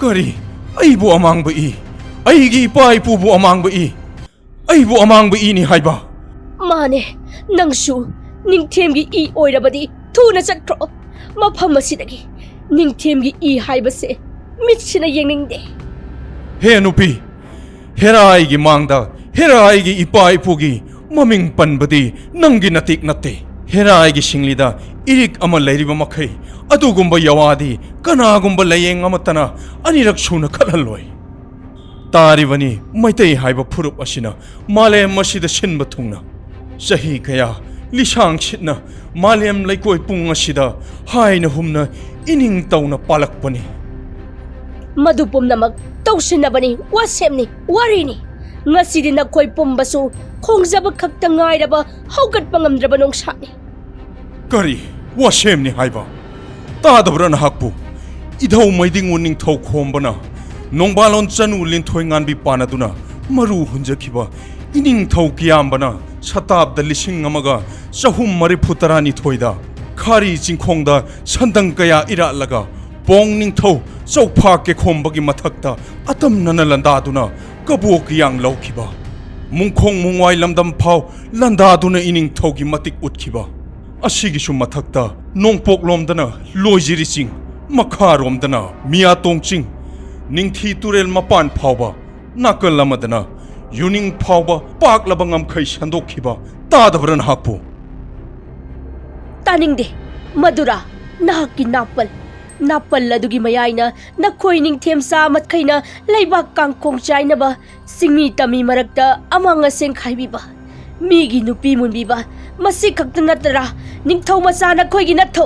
ꯀꯔꯤ? ꯑꯩꯕꯨ ꯑꯃꯥꯡꯕ ꯏ? ꯑꯩꯒꯤ ꯏꯄꯥ ꯏꯄꯨꯕꯨ ꯑꯃꯥꯡꯕ ꯏ? ꯑꯩꯕꯨ ꯑꯃꯥꯡꯕ ꯏꯅꯤ ꯍꯥꯏꯕ? ꯃꯥꯅꯦ, ꯅꯪꯁꯨ ꯅꯤꯡꯊꯦꯝꯒꯤ ꯏ ꯑꯣꯏꯔꯕꯗꯤ ꯊꯨꯅ ꯆꯠꯈ꯭ꯔꯣ ꯃꯐꯝ ꯑꯁꯤꯗꯒꯤ꯫ ꯅꯤꯡꯊꯦꯝꯒꯤ ꯏ ꯍꯥꯏꯕꯁꯦ ꯃꯤꯠꯁꯤꯅ ꯌꯦꯡꯅꯤꯡꯗꯦ꯫ ꯍꯦ ꯅꯨꯄꯤ, ꯍꯦꯔꯥꯏꯒꯤ ꯃꯥꯡꯗ ꯍꯦꯔꯥꯏꯒꯤ ꯏꯄꯥ ꯏꯄꯨꯒꯤ ꯃꯃꯤꯡ ꯄꯟꯕꯗꯤ ꯅꯪꯒꯤ ꯅꯇꯤꯛ ꯅꯠꯇꯦ꯫ ꯍꯦꯔꯥꯏꯒꯤ ꯁꯤꯡꯂꯤꯗ ꯏꯔꯤꯛ ꯑꯃ ꯂꯩꯔꯤꯕ ꯃꯈꯩ, ꯑꯗꯨꯒꯨꯝꯕ ꯌꯥꯋꯥꯗꯤ ꯀꯅꯥꯒꯨꯝꯕ ꯂꯥꯌꯦꯡ ꯑꯃꯠꯇꯅ ꯑꯅꯤꯔꯛ ꯁꯨꯅ ꯈꯠꯍꯜꯂꯣꯏ꯫ ꯇꯥꯔꯤꯕꯅꯤ, ꯃꯩꯇꯩ ꯍꯥꯏꯕ ꯐꯨꯔꯨꯞ ꯑꯁꯤꯅ ꯃꯥꯂꯦꯝ ꯑꯁꯤꯗ ꯁꯤꯟꯕ ꯊꯨꯡꯅ ꯆꯍꯤ ꯀꯌꯥ ꯂꯤꯁꯥꯡ ꯁꯤꯠꯅ ꯃꯥꯂꯦꯝ ꯂꯩꯀꯣꯏ ꯄꯨꯡ ꯑꯁꯤꯗ ꯍꯥꯏꯅ ꯍꯨꯝꯅ ꯏꯅꯤꯡ ꯇꯧꯅ ꯄꯥꯜꯂꯛꯄꯅꯤ꯫ ꯃꯗꯨ ꯄꯨꯝꯅꯃꯛ ꯇꯧꯁꯤꯟꯅꯕꯅꯤ, ꯋꯥꯁꯦꯝꯅꯤ, ꯋꯥꯔꯤꯅꯤ꯫ ꯉꯁꯤꯗꯤ ꯅꯈꯣꯏ ꯄꯨꯝꯕꯁꯨ ꯈꯣꯡꯖꯕ ꯈꯛꯇ ꯉꯥꯏꯔꯕ ꯍꯧꯒꯠꯄ ꯉꯝꯗ꯭ꯔꯕ ꯅꯣꯡꯁꯥꯅꯤ꯫ ꯀꯔꯤ? ꯋꯥꯁꯦꯝꯅꯤ ꯍꯥꯏꯕ꯫ ꯇꯥꯗꯕ꯭ꯔꯥ ꯅꯍꯥꯛꯄꯨ? ꯏꯙꯧ ꯃꯩꯗꯤꯡꯉꯨ ꯅꯤꯡꯊꯧ ꯈꯣꯝꯕꯅ ꯅꯣꯡꯕꯥꯂꯣꯟ ꯆꯅꯨ ꯂꯤꯟꯊꯣꯏ ꯉꯥꯟꯕꯤ ꯄꯥꯟꯅꯗꯨꯅ ꯃꯔꯨ ꯍꯨꯟꯖꯈꯤꯕ ꯏꯅꯤꯡꯊꯧ ꯀꯤꯌꯥꯝꯕꯅ ꯁꯇꯥꯕꯗ ꯂꯤꯁꯤꯡ ꯑꯃꯒ ꯆꯍꯨꯝ ꯃꯔꯤꯐꯨ ꯇꯔꯥꯅꯤꯊꯣꯏꯗ ꯈꯥꯔꯤ ꯆꯤꯡꯈꯣꯡꯗ ꯁꯟꯗꯪ ꯀꯌꯥ ꯏꯔꯥꯠꯂꯒ ꯄꯣꯡ ꯅꯤꯡꯊꯧ ꯆꯧꯐꯥ ꯀꯦꯈꯣꯝꯕꯒꯤ ꯃꯊꯛꯇ ꯑꯇꯝꯅꯅ ꯂꯥꯟꯗꯥꯗꯨꯅ ꯀꯕꯣꯛ ꯀꯤꯌꯥꯡ ꯂꯧꯈꯤꯕ, ꯃꯨꯡꯈꯣꯡ ꯃꯨꯡꯋꯥꯏ ꯂꯝꯗꯝ ꯐꯥꯎ ꯂꯥꯟꯗꯥꯗꯨꯅ ꯏꯅꯤꯡꯊꯧꯒꯤ ꯃꯇꯤꯛ ꯎꯠꯈꯤꯕ, ꯑꯁꯤꯒꯤꯁꯨ ꯃꯊꯛꯇ ꯅꯣꯡꯄꯣꯛꯂꯣꯝꯗꯅ ꯂꯣꯏꯖꯤꯔꯤ ꯆꯤꯡ, ꯃꯈꯥꯔꯣꯝꯗꯅ ꯃꯤꯌꯥꯇꯣꯡ ꯆꯤꯡ, ꯅꯤꯡꯊꯤ ꯇꯨꯔꯦꯜ ꯃꯄꯥꯟ ꯐꯥꯎꯕ, ꯅꯥꯀꯜ ꯑꯃꯗꯅ ꯌꯨꯅꯤꯡ ꯐꯥꯎꯕ ꯄꯥꯛꯂꯕ ꯉꯝꯈꯩ ꯁꯟꯗꯣꯛꯈꯤꯕ ꯇꯥꯗꯕ꯭ꯔꯥ ꯅꯍꯥꯛꯄꯨ? ꯇꯥꯅꯤꯡꯗꯦ꯫ ꯃꯗꯨꯔꯥ ꯅꯍꯥꯛꯀꯤ ꯅꯥꯄꯜ? ꯅꯥꯄꯜ ꯑꯗꯨꯒꯤ ꯃꯌꯥꯏꯅ ꯅꯈꯣꯏ ꯅꯤꯡꯊꯦꯝꯆꯥ ꯃꯈꯩꯅ ꯂꯩꯕꯥꯛ ꯀꯥꯡꯈꯣꯡ ꯆꯥꯏꯅꯕ ꯆꯤꯡꯃꯤ ꯇꯝꯃꯤ ꯃꯔꯛꯇ ꯑꯃꯥꯡ ꯑꯁꯦꯡ ꯈꯥꯏꯕꯤꯕ, ꯃꯤꯒꯤ ꯅꯨꯄꯤ ꯃꯨꯟꯕꯤꯕ, ꯃꯁꯤ ꯈꯛꯇ ꯅꯠꯇꯅ ꯅꯤꯡꯊꯧ ꯃꯆꯥ ꯅꯈꯣꯏꯒꯤ ꯅꯠꯊꯣ꯫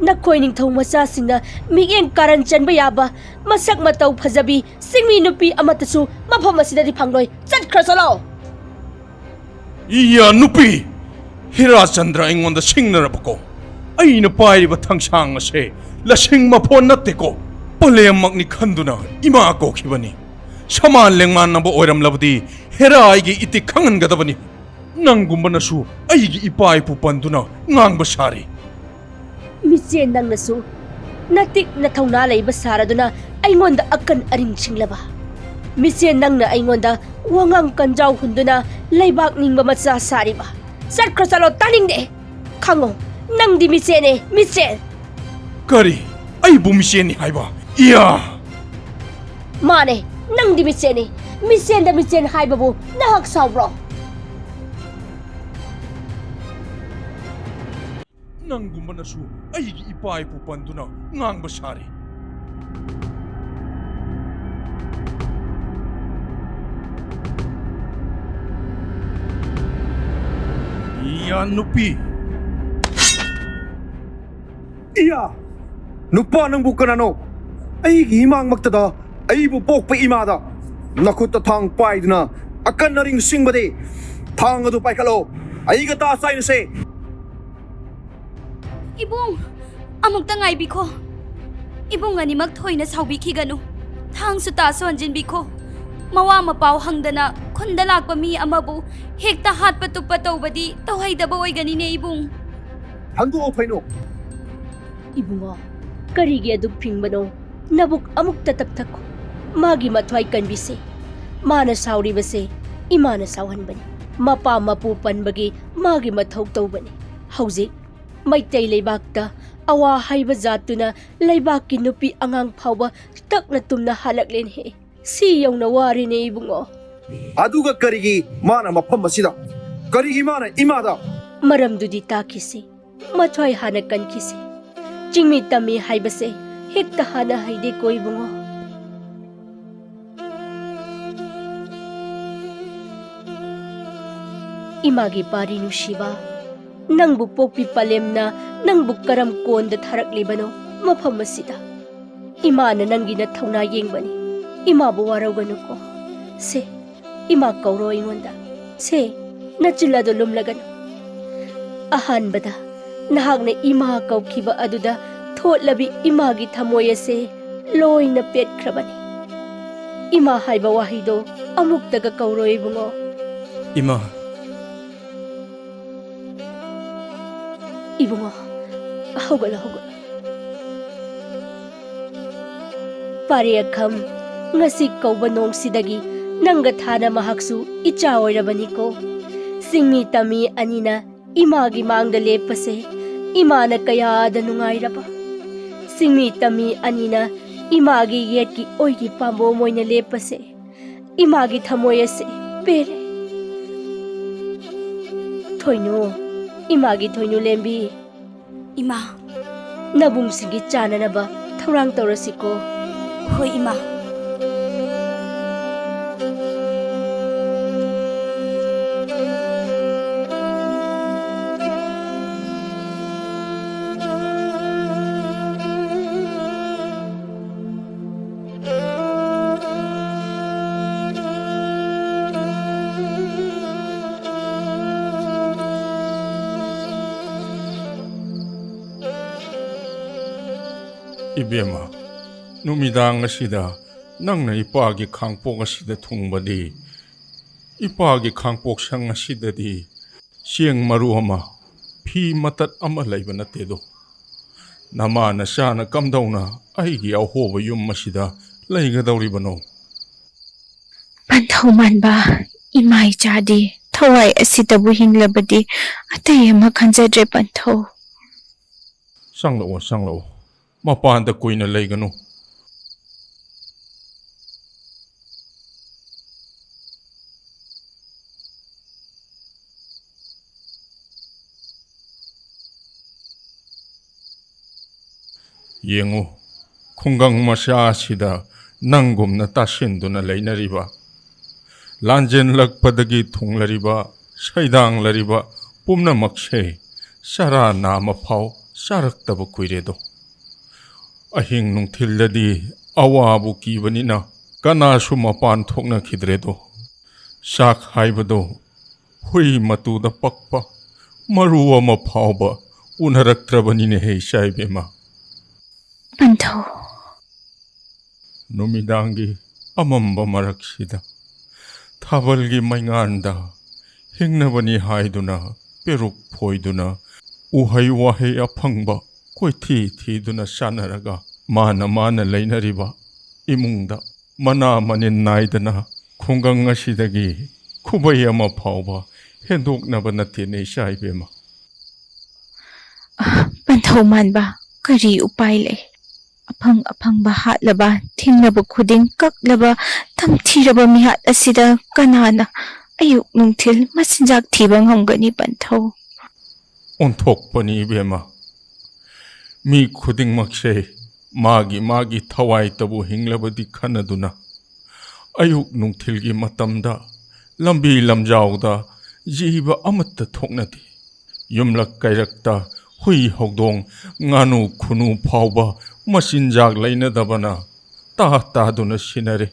ꯅꯈꯣꯏ ꯅꯤꯡꯊꯧ ꯃꯆꯥꯁꯤꯡꯅ ꯃꯤꯠꯌꯦꯡ ꯀꯥꯔꯟ ꯆꯟꯕ ꯌꯥꯕ ꯃꯁꯛ ꯃꯇꯧ ꯐꯖꯕꯤ ꯆꯤꯡꯃꯤ ꯅꯨꯄꯤ ꯑꯃꯠꯇꯁꯨ ꯃꯐꯝ ꯑꯁꯤꯗꯗꯤ ꯐꯪꯂꯣꯏ꯫ ꯆꯠꯈ꯭ꯔ ꯆꯠꯂꯣ꯫ ꯏꯌꯥ ꯅꯨꯄꯤ! ꯍꯤꯔꯥꯆꯟꯗ꯭ꯔ ꯑꯩꯉꯣꯟꯗ ꯁꯤꯡꯅꯔꯕꯀꯣ? ꯑꯩꯅ ꯄꯥꯏꯔꯤꯕ ꯊꯥꯡꯁꯥꯡ ꯑꯁꯦ ꯂꯁꯤꯡ ꯃꯐꯣꯟ ꯅꯠꯇꯦꯀꯣ꯫ ꯄꯂꯦꯝꯃꯛꯅꯤ ꯈꯟꯗꯨꯅ ꯏꯃꯥ ꯀꯧꯈꯤꯕꯅꯤ꯫ ꯁꯃꯥꯟ ꯂꯦꯡꯃꯥꯟꯅꯕ ꯑꯣꯏꯔꯝꯂꯕꯗꯤ ꯍꯦꯔꯥ ꯑꯩꯒꯤ ꯏꯇꯤꯛ ꯈꯪꯍꯟꯒꯗꯕꯅꯤ꯫ ꯅꯪꯒꯨꯝꯕꯅꯁꯨ ꯑꯩꯒꯤ ꯏꯄꯥ ꯏꯄꯨ ꯄꯟꯗꯨꯅ ꯉꯥꯡꯕ ꯁꯥꯔꯤ꯫ ꯃꯤꯆꯦ, ꯅꯪꯅꯁꯨ ꯅꯇꯤꯛ ꯅꯊꯧꯅꯥ ꯂꯩꯕ ꯁꯥꯔꯗꯨꯅ ꯑꯩꯉꯣꯟꯗ ꯑꯀꯟ ꯑꯔꯤꯡ ꯁꯤꯡꯂꯕ꯫ ꯃꯤꯆꯦ, ꯅꯪꯅ ꯑꯩꯉꯣꯟꯗ ꯋꯥꯉꯥꯡ ꯀꯟꯖꯥꯎ ꯍꯨꯟꯗꯨꯅ ꯂꯩꯕꯥꯛ ꯅꯤꯡꯕ ꯃꯆꯥ ꯁꯥꯔꯤꯕ꯫ ꯆꯠꯈ꯭ꯔꯣ ꯆꯠꯂꯣ, ꯇꯥꯅꯤꯡꯗꯦ꯫ ꯈꯪꯉꯣ, ꯅꯪꯗꯤ ꯃꯤꯆꯦꯅꯦ, ꯃꯤꯆꯦ꯫ ꯀꯔꯤ? ꯑꯩꯕꯨ ꯃꯤꯆꯦꯅꯤ ꯍꯥꯏꯕ? ꯏꯌꯥ! ꯃꯥꯅꯦ, ꯅꯪꯗꯤ ꯃꯤꯆꯦꯅꯤ꯫ ꯃꯤꯆꯦꯟꯗ ꯃꯤꯆꯦꯟ ꯍꯥꯏꯕꯕꯨ ꯅꯍꯥꯛ ꯁꯥꯎꯕ꯭ꯔꯣ? ꯅꯪꯒꯨꯝꯕꯅꯁꯨ ꯑꯩꯒꯤ ꯏꯄꯥ ꯏꯄꯨ ꯄꯟꯗꯨꯅ ꯉꯥꯡꯕ ꯁꯥꯔꯤ꯫ ꯏꯌꯥ ꯅꯨꯄꯤ! ꯏꯌꯥ! ꯅꯨꯄꯥ ꯅꯪꯕꯨ ꯀꯅꯥꯅꯣ? ꯑꯩꯒꯤ ꯏꯃꯥꯡꯃꯛꯇꯗ ꯑꯩꯕꯨ ꯄꯣꯛꯄ ꯏꯃꯥꯗ ꯅꯈꯨꯠꯇ ꯊꯥꯡ ꯄꯥꯏꯗꯨꯅ ꯑꯀꯟ ꯑꯔꯤꯡ ꯁꯤꯡꯕꯗꯤ? ꯊꯥꯡ ꯑꯗꯨ ꯄꯥꯏꯈꯠꯂꯣ, ꯑꯩꯒ ꯇꯥ ꯆꯥꯏꯅꯁꯦ꯫ ꯏꯕꯨꯡ, ꯑꯃꯨꯛꯇ ꯉꯥꯏꯕꯤꯈꯣ꯫ ꯏꯕꯨꯡ ꯑꯅꯤꯃꯛ ꯊꯣꯏꯅ ꯁꯥꯎꯕꯤꯈꯤꯒꯅꯨ꯫ ꯊꯥꯡꯁꯨ ꯇꯥꯁꯨ ꯍꯟꯖꯤꯟꯕꯤꯈꯣ꯫ ꯃꯋꯥ ꯃꯄꯥꯎ ꯍꯪꯗꯅ ꯈꯨꯟꯗ ꯂꯥꯛꯄ ꯃꯤ ꯑꯃꯕꯨ ꯍꯦꯛꯇ ꯍꯥꯠꯄ ꯇꯨꯞꯄ ꯇꯧꯕꯗꯤ ꯇꯧꯍꯩꯗꯕ ꯑꯣꯏꯒꯅꯤꯅꯦ ꯏꯕꯨꯡ꯫ ꯍꯟꯗꯣꯛꯑꯣ ꯊꯣꯏꯅꯨ꯫ ꯏꯕꯨꯡꯉꯣ, ꯀꯔꯤꯒꯤ ꯑꯗꯨꯛ ꯐꯤꯡꯕꯅꯣ? ꯅꯕꯨꯛ ꯑꯃꯨꯛꯇ ꯇꯞꯊꯈꯣ꯫ ꯃꯥꯒꯤ ꯃꯊ꯭ꯋꯥꯏ ꯀꯟꯕꯤꯁꯦ꯫ ꯃꯥꯅ ꯁꯥꯎꯔꯤꯕꯁꯦ ꯏꯃꯥꯅ ꯁꯥꯎꯍꯟꯕꯅꯤ꯫ ꯃꯄꯥ ꯃꯄꯨ ꯄꯟꯕꯒꯤ ꯃꯥꯒꯤ ꯃꯊꯧ ꯇꯧꯕꯅꯤ꯫ ꯍꯧꯖꯤꯛ ꯃꯩꯇꯩ ꯂꯩꯕꯥꯛꯇ ꯑꯋꯥ ꯍꯩꯕ ꯖꯥꯠꯇꯨꯅ ꯂꯩꯕꯥꯛꯀꯤ ꯅꯨꯄꯤ ꯑꯉꯥꯡ ꯐꯥꯎꯕ ꯇꯛꯅ ꯇꯨꯝꯅ ꯍꯥꯠꯂꯛꯂꯦꯅꯦꯍꯦ꯫ ꯁꯤ ꯌꯧꯅ ꯋꯥꯔꯦꯅꯦ ꯏꯕꯨꯡꯉꯣ꯫ ꯑꯗꯨꯒ ꯀꯔꯤꯒꯤ ꯃꯥꯅ ꯃꯐꯝ ꯑꯁꯤꯗ? ꯀꯔꯤꯒꯤ ꯃꯥꯅ ꯏꯃꯥꯗ? ꯃꯔꯝꯗꯨꯗꯤ ꯇꯥꯈꯤꯁꯤ꯫ ꯃꯊ꯭ꯋꯥꯏ ꯍꯥꯟꯅ ꯀꯟꯈꯤꯁꯤ꯫ ꯆꯤꯡꯃꯤ ꯇꯝꯃꯤ ꯍꯥꯏꯕꯁꯦ ꯍꯦꯛꯇ ꯍꯥꯟꯅ ꯍꯩꯗꯦꯀꯣ ꯏꯕꯨꯡꯉꯣ꯫ ꯏꯃꯥꯒꯤ ꯄꯥꯔꯤ ꯅꯨꯡꯁꯤꯕ, ꯅꯪꯕꯨ ꯄꯣꯛꯄꯤ ꯄꯂꯦꯝꯅ ꯅꯪꯕꯨ ꯀꯔꯝ ꯀꯣꯟꯗ ꯊꯥꯔꯛꯂꯤꯕꯅꯣ ꯃꯐꯝ ꯑꯁꯤꯗ? ꯏꯃꯥꯅ ꯅꯪꯒꯤ ꯅꯊꯧꯅꯥ ꯌꯦꯡꯕꯅꯤ꯫ ꯏꯃꯥꯕꯨ ꯋꯥꯔꯧꯒꯅꯨꯀꯣ꯫ ꯁꯦ, ꯏꯃꯥ ꯀꯧꯔꯣ ꯑꯩꯉꯣꯟꯗ꯫ ꯁꯦ, ꯅꯆꯤꯜ ꯑꯗꯨ ꯂꯨꯝꯂꯒꯅꯨ꯫ ꯑꯍꯥꯟꯕꯗ ꯅꯍꯥꯛꯅ ꯏꯃꯥ ꯀꯧꯈꯤꯕ ꯑꯗꯨꯗ ꯊꯣꯠꯂꯕꯤ ꯏꯃꯥꯒꯤ ꯊꯃꯣꯏ ꯑꯁꯦ ꯂꯣꯏꯅ ꯄꯦꯠꯈ꯭ꯔꯕꯅꯤ꯫ ꯏꯃꯥ ꯍꯥꯏꯕ ꯋꯥꯍꯩꯗꯣ ꯑꯃꯨꯛꯇꯒ ꯀꯧꯔꯣ ꯏꯕꯨꯡꯉꯣ꯫ ꯏꯃꯥ꯫ ꯏꯕꯨꯡꯉꯣ, ꯍꯧꯒꯠꯂꯣ, ꯍꯧꯒꯠꯂꯣ꯫ ꯄꯥꯔꯦ ꯑꯈꯝ, ꯉꯁꯤ ꯀꯧꯕ ꯅꯣꯡꯁꯤꯗꯒꯤ ꯅꯪꯒ ꯊꯥꯅ ꯃꯍꯥꯛꯁꯨ ꯏꯆꯥ ꯑꯣꯏꯔꯕꯅꯤꯀꯣ꯫ ꯆꯤꯡꯃꯤ ꯇꯝꯃꯤ ꯑꯅꯤꯅ ꯏꯃꯥꯒꯤ ꯃꯥꯡꯗ ꯂꯦꯞꯄꯁꯦ ꯏꯃꯥꯅ ꯀꯌꯥꯗ ꯅꯨꯡꯉꯥꯏꯔꯕ꯫ ꯆꯤꯡꯃꯤ ꯇꯝꯃꯤ ꯑꯅꯤꯅ ꯏꯃꯥꯒꯤ ꯌꯦꯠꯀꯤ ꯑꯣꯏꯒꯤ ꯄꯥꯝꯕꯣꯝ ꯑꯣꯏꯅ ꯂꯦꯞꯄꯁꯦ ꯏꯃꯥꯒꯤ ꯊꯃꯣꯏ ꯑꯁꯦ ꯄꯦꯜꯂꯦ꯫ ꯊꯣꯏꯅꯨ, ꯏꯃꯥꯒꯤ ꯊꯣꯏꯅꯨ ꯂꯦꯝꯕꯤ꯫ ꯏꯃꯥ꯫ ꯅꯕꯨꯡꯁꯤꯡꯒꯤ ꯆꯥꯅꯅꯕ ꯊꯧꯔꯥꯡ ꯇꯧꯔꯁꯤꯀꯣ꯫ ꯍꯣꯏ, ꯏꯃꯥ꯫ ꯏꯕꯦꯝꯃ, ꯅꯨꯃꯤꯗꯥꯡ ꯑꯁꯤꯗ ꯅꯪꯅ ꯏꯄꯥꯒꯤ ꯈꯥꯡꯄꯣꯛ ꯑꯁꯤꯗ ꯊꯨꯡꯕꯗꯤ, ꯏꯄꯥꯒꯤ ꯈꯥꯡꯄꯣꯛ ꯁꯪ ꯑꯁꯤꯗꯗꯤ ꯆꯦꯡ ꯃꯔꯨ ꯑꯃ, ꯐꯤ ꯃꯇꯠ ꯑꯃ ꯂꯩꯕ ꯅꯠꯇꯦꯗꯣ꯫ ꯅꯃꯥ ꯅꯆꯥꯅ ꯀꯝꯗꯧꯅ ꯑꯩꯒꯤ ꯑꯍꯣꯕ ꯌꯨꯝ ꯑꯁꯤꯗ ꯂꯩꯒꯗꯧꯔꯤꯕꯅꯣ? ꯄꯟꯊꯧ ꯃꯥꯟꯕ, ꯏꯃꯥ ꯏꯆꯥꯗꯤ ꯊꯋꯥꯏ ꯑꯁꯤꯗꯕꯨ ꯍꯤꯡꯂꯕꯗꯤ ꯑꯇꯩ ꯑꯃ ꯈꯟꯖꯗ꯭ꯔꯦ ꯄꯟꯊꯧ꯫ ꯆꯪꯂꯛꯑꯣ, ꯆꯪꯂꯛꯑꯣ, ꯃꯄꯥꯟꯗ ꯀꯨꯏꯅ ꯂꯩꯒꯅꯨ꯫ ꯌꯦꯡꯉꯨ, ꯈꯨꯡꯒꯪ ꯃꯆꯥ ꯑꯁꯤꯗ ꯅꯪꯒꯨꯝꯅ ꯇꯥꯁꯤꯟꯗꯨꯅ ꯂꯩꯅꯔꯤꯕ, ꯂꯥꯟꯖꯦꯜꯂꯛꯄꯗꯒꯤ ꯊꯨꯡꯂꯔꯤꯕ, ꯁꯩꯗꯥꯡꯂꯔꯤꯕ ꯄꯨꯝꯅꯃꯛꯁꯦ ꯆꯔꯥ ꯅꯥꯝꯃ ꯐꯥꯎ ꯆꯥꯔꯛꯇꯕ ꯀꯨꯏꯔꯦꯗꯣ꯫ ꯑꯍꯤꯡ ꯅꯨꯡꯊꯤꯜꯗꯗꯤ ꯑꯋꯥꯕꯨ ꯀꯤꯕꯅꯤꯅ ꯀꯅꯥꯁꯨ ꯃꯄꯥꯟ ꯊꯣꯛꯅꯈꯤꯗ꯭ꯔꯦꯗꯣ꯫ ꯆꯥꯛ ꯍꯥꯏꯕꯗꯣ ꯍꯨꯏ ꯃꯇꯨꯗ ꯄꯛꯄ ꯃꯔꯨ ꯑꯃ ꯐꯥꯎꯕ ꯎꯅꯔꯛꯇ꯭ꯔꯕꯅꯤꯅꯦꯍꯦ, ꯏꯆꯥ ꯏꯕꯦꯝꯃ꯫ ꯄꯟꯊꯧ꯫ ꯅꯨꯃꯤꯗꯥꯡꯒꯤ ꯑꯃꯝꯕ ꯃꯔꯛꯁꯤꯗ ꯊꯥꯕꯜꯒꯤ ꯃꯩꯉꯥꯟꯗ ꯍꯤꯡꯅꯕꯅꯤ ꯍꯥꯏꯗꯨꯅ ꯄꯦꯔꯨꯛ ꯐꯣꯏꯗꯨꯅ ꯎꯍꯩ ꯋꯥꯍꯩ ꯑꯐꯪꯕ ꯀꯣꯏꯊꯤ ꯊꯤꯗꯨꯅ ꯆꯥꯟꯅꯔꯒ ꯃꯥꯅ ꯃꯥꯅ ꯂꯩꯅꯔꯤꯕ ꯏꯃꯨꯡꯗ ꯃꯅꯥ ꯃꯅꯤꯟ ꯅꯥꯏꯗꯅ ꯈꯨꯡꯒꯪ ꯑꯁꯤꯗꯒꯤ ꯈꯨꯕꯩ ꯑꯃ ꯐꯥꯎꯕ ꯍꯦꯟꯗꯣꯛꯅꯕ ꯅꯠꯇꯦꯅꯦ, ꯏꯆꯥ ꯏꯕꯦꯝꯃ꯫ ꯑ, ꯄꯟꯊꯧ ꯃꯥꯟꯕ, ꯀꯔꯤ ꯎꯄꯥꯏ ꯂꯩ? ꯑꯐꯪ ꯑꯐꯪꯕ ꯍꯥꯠꯂꯕ, ꯊꯦꯡꯅꯕ ꯈꯨꯗꯤꯡ ꯀꯛꯂꯕ, ꯇꯝꯊꯤꯔꯕ ꯃꯤꯍꯥꯠ ꯑꯁꯤꯗ ꯀꯅꯥꯅ ꯑꯌꯨꯛ ꯅꯨꯡꯊꯤꯜ ꯃꯆꯤꯟꯖꯥꯛ ꯊꯤꯕ ꯉꯝꯒꯅꯤ ꯄꯟꯊꯧ? ꯑꯣꯟꯊꯣꯛꯄꯅꯤ ꯏꯕꯦꯝꯃ꯫ ꯃꯤ ꯈꯨꯗꯤꯡꯃꯛꯁꯦ ꯃꯥꯒꯤ ꯃꯥꯒꯤ ꯊꯋꯥꯏꯇꯕꯨ ꯍꯤꯡꯂꯕꯗꯤ ꯈꯟꯅꯗꯨꯅ ꯑꯌꯨꯛ ꯅꯨꯡꯊꯤꯜꯒꯤ ꯃꯇꯝꯗ ꯂꯝꯕꯤ ꯂꯝꯖꯥꯎꯗ ꯖꯤꯕ ꯑꯃꯠꯇ ꯊꯣꯛꯅꯗꯦ꯫ ꯌꯨꯝꯂꯛ ꯀꯩꯔꯛꯇ ꯍꯨꯏ ꯍꯧꯗꯣꯡ ꯉꯥꯅꯨ ꯈꯨꯅꯨ ꯐꯥꯎꯕ ꯃꯆꯤꯟꯖꯥꯛ ꯂꯩꯅꯗꯕꯅ ꯇꯥ ꯇꯥꯗꯨꯅ ꯁꯤꯅꯔꯦ꯫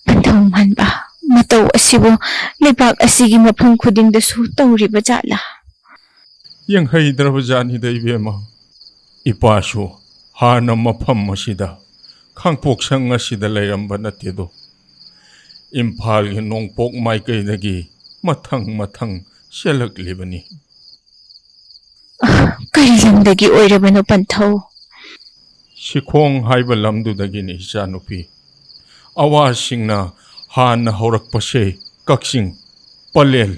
ꯄꯟꯊꯧ ꯃꯥꯟꯕ, ꯃꯇꯧ ꯑꯁꯤꯕꯨ ꯂꯩꯕꯥꯛ ꯑꯁꯤꯒꯤ ꯃꯐꯝ ꯈꯨꯗꯤꯡꯗꯁꯨ ꯇꯧꯔꯤꯕ ꯖꯥꯠꯂꯥ? ꯌꯦꯡꯍꯩꯗ꯭ꯔꯕ ꯖꯥꯠꯅꯤꯗ ꯏꯕꯦꯝꯃ꯫ ꯏꯄꯥꯁꯨ ꯍꯥꯟꯅ ꯃꯐꯝ ꯑꯁꯤꯗ, ꯈꯥꯡꯄꯣꯛꯁꯪ ꯑꯁꯤꯗ ꯂꯩꯔꯝꯕ ꯅꯠꯇꯦꯗꯣ꯫ ꯏꯝꯐꯥꯜꯒꯤ ꯅꯣꯡꯄꯣꯛ ꯃꯥꯏꯀꯩꯗꯒꯤ ꯃꯊꯪ ꯃꯊꯪ ꯆꯦꯜꯂꯛꯂꯤꯕꯅꯤ꯫ ꯀꯔꯤ ꯂꯝꯗꯒꯤ ꯑꯣꯏꯔꯕꯅꯣ ꯄꯟꯊꯧ? ꯁꯤꯈꯣꯡ ꯍꯥꯏꯕ ꯂꯝꯗꯨꯗꯒꯤꯅꯤ, ꯏꯆꯥꯅꯨꯄꯤ꯫ ꯑꯋꯥꯁꯤꯡꯅ ꯍꯥꯟꯅ ꯍꯧꯔꯛꯄꯁꯦ ꯀꯛꯆꯤꯡ, ꯄꯂꯦꯜ,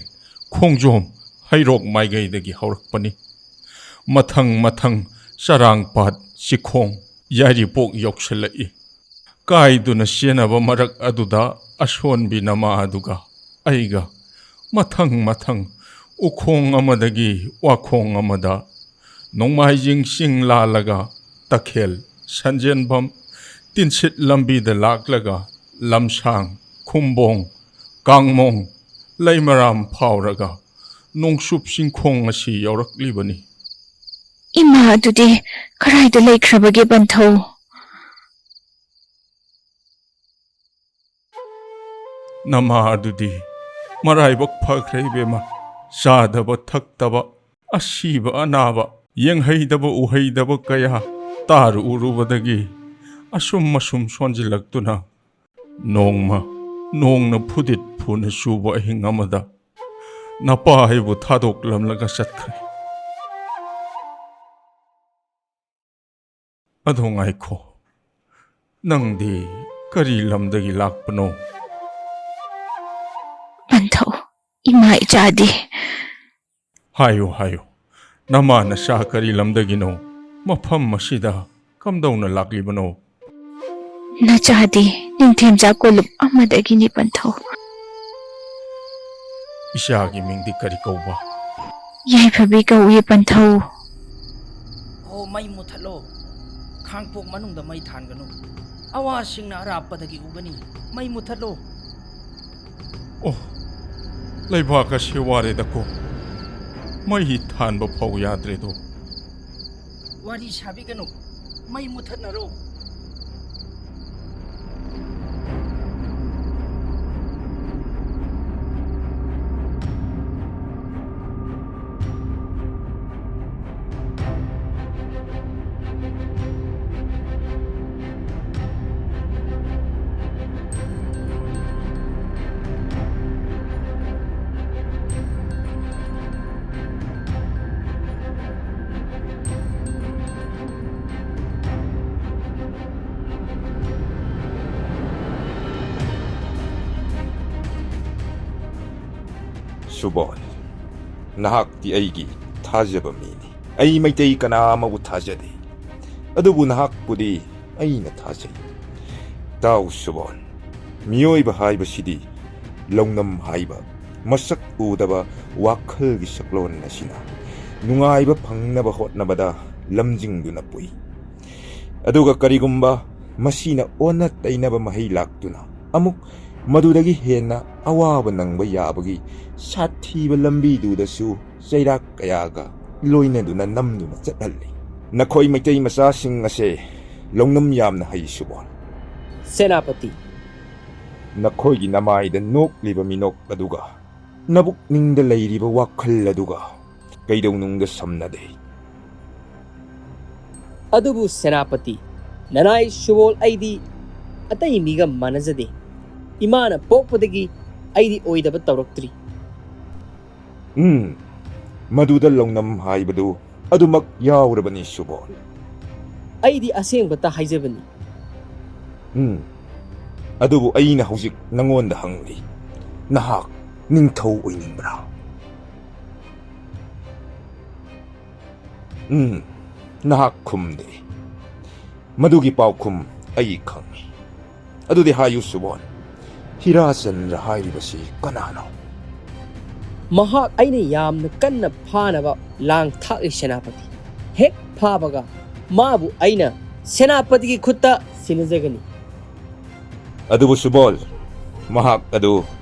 ꯈꯣꯡꯖꯣꯝ, ꯍꯩꯔꯣꯛ ꯃꯥꯏꯀꯩꯗꯒꯤ ꯍꯧꯔꯛꯄꯅꯤ꯫ ꯃꯊꯪ ꯃꯊꯪ ꯆꯔꯥꯡꯄꯥꯠ, ꯆꯤꯈꯣꯡ, ꯌꯥꯏꯔꯤꯄꯣꯛ ꯌꯧꯁꯤꯜꯂꯛꯏ꯫ ꯀꯥꯏꯗꯨꯅ ꯆꯦꯟꯅꯕ ꯃꯔꯛ ꯑꯗꯨꯗ ꯑꯁꯣꯟꯕꯤ ꯅꯃꯥ ꯑꯗꯨꯒ ꯑꯩꯒ ꯃꯊꯪ ꯃꯊꯪ ꯎꯈꯣꯡ ꯑꯃꯗꯒꯤ ꯋꯥꯈꯣꯡ ꯑꯃꯗ, ꯅꯣꯡꯃꯥꯏꯖꯤꯡ ꯆꯤꯡ ꯂꯥꯜꯂꯒ ꯇꯈꯦꯜ, ꯁꯟꯖꯦꯟꯕꯝ, ꯇꯤꯟꯁꯤꯠ ꯂꯝꯕꯤꯗ ꯂꯥꯛꯂꯒ ꯂꯝꯁꯥꯡ, ꯈꯨꯝꯕꯣꯡ, ꯀꯥꯡꯃꯣꯡ, ꯂꯩꯃꯔꯥꯝ ꯐꯥꯎꯔꯒ ꯅꯣꯡꯆꯨꯞ ꯆꯤꯡꯈꯣꯡ ꯑꯁꯤ ꯌꯧꯔꯛꯂꯤꯕꯅꯤ꯫ ꯏꯃꯥ ꯑꯗꯨꯗꯤ ꯀꯗꯥꯏꯗ ꯂꯩꯈ꯭ꯔꯕꯒꯦ ꯄꯟꯊꯧ? ꯅꯃꯥ ꯑꯗꯨꯗꯤ ꯃꯔꯥꯏꯕꯛ ꯐꯈ꯭ꯔꯦ ꯏꯕꯦꯝꯃ꯫ ꯆꯥꯗꯕ ꯊꯛꯇꯕ, ꯑꯁꯤꯕ ꯑꯅꯥꯕ, ꯌꯦꯡꯍꯩꯗꯕ ꯎꯍꯩꯗꯕ ꯀꯌꯥ ꯇꯥꯔꯨꯔꯨꯕꯗꯒꯤ ꯑꯁꯨꯝ ꯑꯁꯨꯝ ꯁꯣꯟꯖꯤꯜꯂꯛꯇꯨꯅ ꯅꯣꯡꯃ ꯅꯣꯡꯅ ꯐꯨꯗꯤꯠ ꯐꯨꯅ ꯆꯨꯕ ꯑꯍꯤꯡ ꯑꯃꯗ ꯅꯄꯥ ꯑꯩꯕꯨ ꯊꯥꯗꯣꯛꯂꯝꯂꯒ ꯆꯠꯈ꯭ꯔꯦ꯫ ꯑꯗꯣ ꯉꯥꯏꯈꯣ, ꯅꯪꯗꯤ ꯀꯔꯤ ꯂꯝꯗꯒꯤ ꯂꯥꯛꯄꯅꯣ? ꯄꯟꯊꯧ, ꯏꯃꯥ ꯏꯆꯥꯗꯤ꯫ ꯍꯥꯏꯌꯨ, ꯍꯥꯏꯌꯨ, ꯅꯃꯥ ꯅꯆꯥ ꯀꯔꯤ ꯂꯝꯗꯒꯤꯅꯣ? ꯃꯐꯝ ꯑꯁꯤꯗ ꯀꯝꯗꯧꯅ ꯂꯥꯛꯂꯤꯕꯅꯣ? ꯅꯆꯥꯗꯤ ꯅꯤꯡꯊꯦꯝꯆꯥ ꯀꯣꯂꯨꯞ ꯑꯃꯗꯒꯤꯅꯤ ꯄꯟꯊꯧ꯫ ꯏꯆꯥꯒꯤ ꯃꯤꯡꯗꯤ ꯀꯔꯤ ꯀꯧꯕ? ꯌꯥꯏꯐꯕꯤ ꯀꯧꯏ ꯄꯟꯊꯧ꯫ ꯍꯣ, ꯃꯩ ꯃꯨꯊꯠꯂꯣ꯫ ꯈꯥꯡꯄꯣꯛ ꯃꯅꯨꯡꯗ ꯃꯩ ꯊꯥꯟꯒꯅꯨ꯫ ꯑꯋꯥꯁꯤꯡꯅ ꯑꯔꯥꯞꯄꯗꯒꯤ ꯎꯒꯅꯤ꯫ ꯃꯩ ꯃꯨꯊꯠꯂꯣ꯫ ꯑꯣ, ꯂꯩꯕꯥꯛ ꯑꯁꯤ ꯋꯥꯔꯦꯗꯀꯣ꯫ ꯃꯩ ꯊꯥꯟꯕ ꯐꯥꯎ ꯌꯥꯗ꯭ꯔꯦꯗꯣ꯫ ꯋꯥꯔꯤ ꯁꯥꯕꯤꯒꯅꯨ꯫ ꯃꯩ ꯃꯨꯊꯠꯅꯔꯣ꯫ ꯁꯨꯕꯣꯜ, ꯅꯍꯥꯛꯇꯤ ꯑꯩꯒꯤ ꯊꯥꯖꯕ ꯃꯤꯅꯤ꯫ ꯑꯩ ꯃꯩꯇꯩ ꯀꯅꯥ ꯑꯃꯕꯨ ꯊꯥꯖꯗꯦ, ꯑꯗꯨꯕꯨ ꯅꯍꯥꯛꯄꯨꯗꯤ ꯑꯩꯅ ꯊꯥꯖꯩ꯫ ꯇꯥꯎ ꯁꯨꯕꯣꯜ, ꯃꯤꯑꯣꯏꯕ ꯍꯥꯏꯕꯁꯤꯗꯤ ꯂꯧꯅꯝ ꯍꯥꯏꯕ ꯃꯁꯛ ꯎꯗꯕ ꯋꯥꯈꯜꯒꯤ ꯁꯛꯂꯣꯟ ꯑꯁꯤꯅ ꯅꯨꯡꯉꯥꯏꯕ ꯐꯪꯅꯕ ꯍꯣꯠꯅꯕꯗ ꯂꯝꯖꯤꯡꯗꯨꯅ ꯄꯨꯏ꯫ ꯑꯗꯨꯒ ꯀꯔꯤꯒꯨꯝꯕ ꯃꯁꯤꯅ ꯑꯣꯟꯅ ꯇꯩꯅꯕ ꯃꯍꯩ ꯂꯥꯛꯇꯨꯅ ꯑꯃꯨꯛ ꯃꯗꯨꯗꯒꯤ ꯍꯦꯟꯅ ꯑꯋꯥꯕ ꯅꯪꯕ ꯌꯥꯕꯒꯤ ꯁꯥꯊꯤꯕ ꯂꯝꯕꯤꯗꯨꯗꯁꯨ ꯆꯩꯔꯥꯛ ꯀꯌꯥꯒ ꯂꯣꯏꯅꯗꯨꯅ ꯅꯝꯗꯨꯅ ꯆꯠꯍꯜꯂꯤ꯫ ꯅꯈꯣꯏ ꯃꯩꯇꯩ ꯃꯆꯥꯁꯤꯡ ꯑꯁꯦ ꯂꯧꯅꯝ ꯌꯥꯝꯅ ꯍꯩ ꯁꯨꯕꯣꯜ꯫ ꯁꯦꯅꯥꯄꯇꯤ꯫ ꯅꯈꯣꯏꯒꯤ ꯅꯃꯥꯏꯗ ꯅꯣꯛꯂꯤꯕ ꯃꯤꯅꯣꯛ ꯑꯗꯨꯒ ꯅꯕꯨꯛꯅꯤꯡꯗ ꯂꯩꯔꯤꯕ ꯋꯥꯈꯜ ꯑꯗꯨꯒ ꯀꯩꯗꯧꯅꯨꯡꯗ ꯁꯝꯅꯗꯦ꯫ ꯑꯗꯨꯕꯨ ꯁꯦꯅꯥꯄꯇꯤ, ꯅꯅꯥꯏ ꯁꯨꯕꯣꯜ ꯑꯩꯗꯤ ꯑꯇꯩ ꯃꯤꯒ ꯃꯥꯟꯅꯖꯗꯦ꯫ ꯏꯃꯥꯅ ꯄꯣꯛꯄꯗꯒꯤ ꯑꯩꯗꯤ ꯑꯣꯏꯗꯕ ꯇꯧꯔꯛꯇ꯭ꯔꯤ꯫ ꯎꯝ, ꯃꯗꯨꯗ ꯂꯧꯅꯝ ꯍꯥꯏꯕꯗꯨ ꯑꯗꯨꯃꯛ ꯌꯥꯎꯔꯕꯅꯤ ꯁꯨꯕꯣꯜ꯫ ꯑꯩꯗꯤ ꯑꯁꯦꯡꯕꯇ ꯍꯥꯏꯖꯕꯅꯤ꯫ ꯎꯝ, ꯑꯗꯨꯕꯨ ꯑꯩꯅ ꯍꯧꯖꯤꯛ ꯅꯉꯣꯟꯗ ꯍꯪꯂꯤ, ꯅꯍꯥꯛ ꯅꯤꯡꯊꯧ ꯑꯣꯏꯅꯤꯡꯕ꯭ꯔꯥ? ꯎꯝ, ꯅꯍꯥꯛ ꯈꯨꯝꯗꯦ꯫ ꯃꯗꯨꯒꯤ ꯄꯥꯎꯈꯨꯝ ꯑꯩ ꯈꯪꯏ꯫ ꯑꯗꯨꯗꯤ ꯍꯥꯏꯌꯨ ꯁꯨꯕꯣꯜ, ꯍꯤꯔꯥꯆꯟꯗ꯭ꯔ ꯍꯥꯏꯔꯤꯕꯁꯤ ꯀꯅꯥꯅꯣ? ꯃꯍꯥꯛ ꯑꯩꯅ ꯌꯥꯝꯅ ꯀꯟꯅ ꯐꯥꯅꯕ ꯂꯥꯡ ꯊꯥꯛꯂꯤ ꯁꯦꯅꯥꯄꯇꯤ꯫ ꯍꯦꯛ ꯐꯥꯕꯒ ꯃꯥꯕꯨ ꯑꯩꯅ ꯁꯦꯅꯥꯄꯇꯤꯒꯤ ꯈꯨꯠꯇ ꯁꯤꯟꯅꯖꯒꯅꯤ꯫ ꯑꯗꯨꯕꯨ ꯁꯨꯕꯣꯜ, ꯃꯍꯥꯛ ꯑꯗꯨ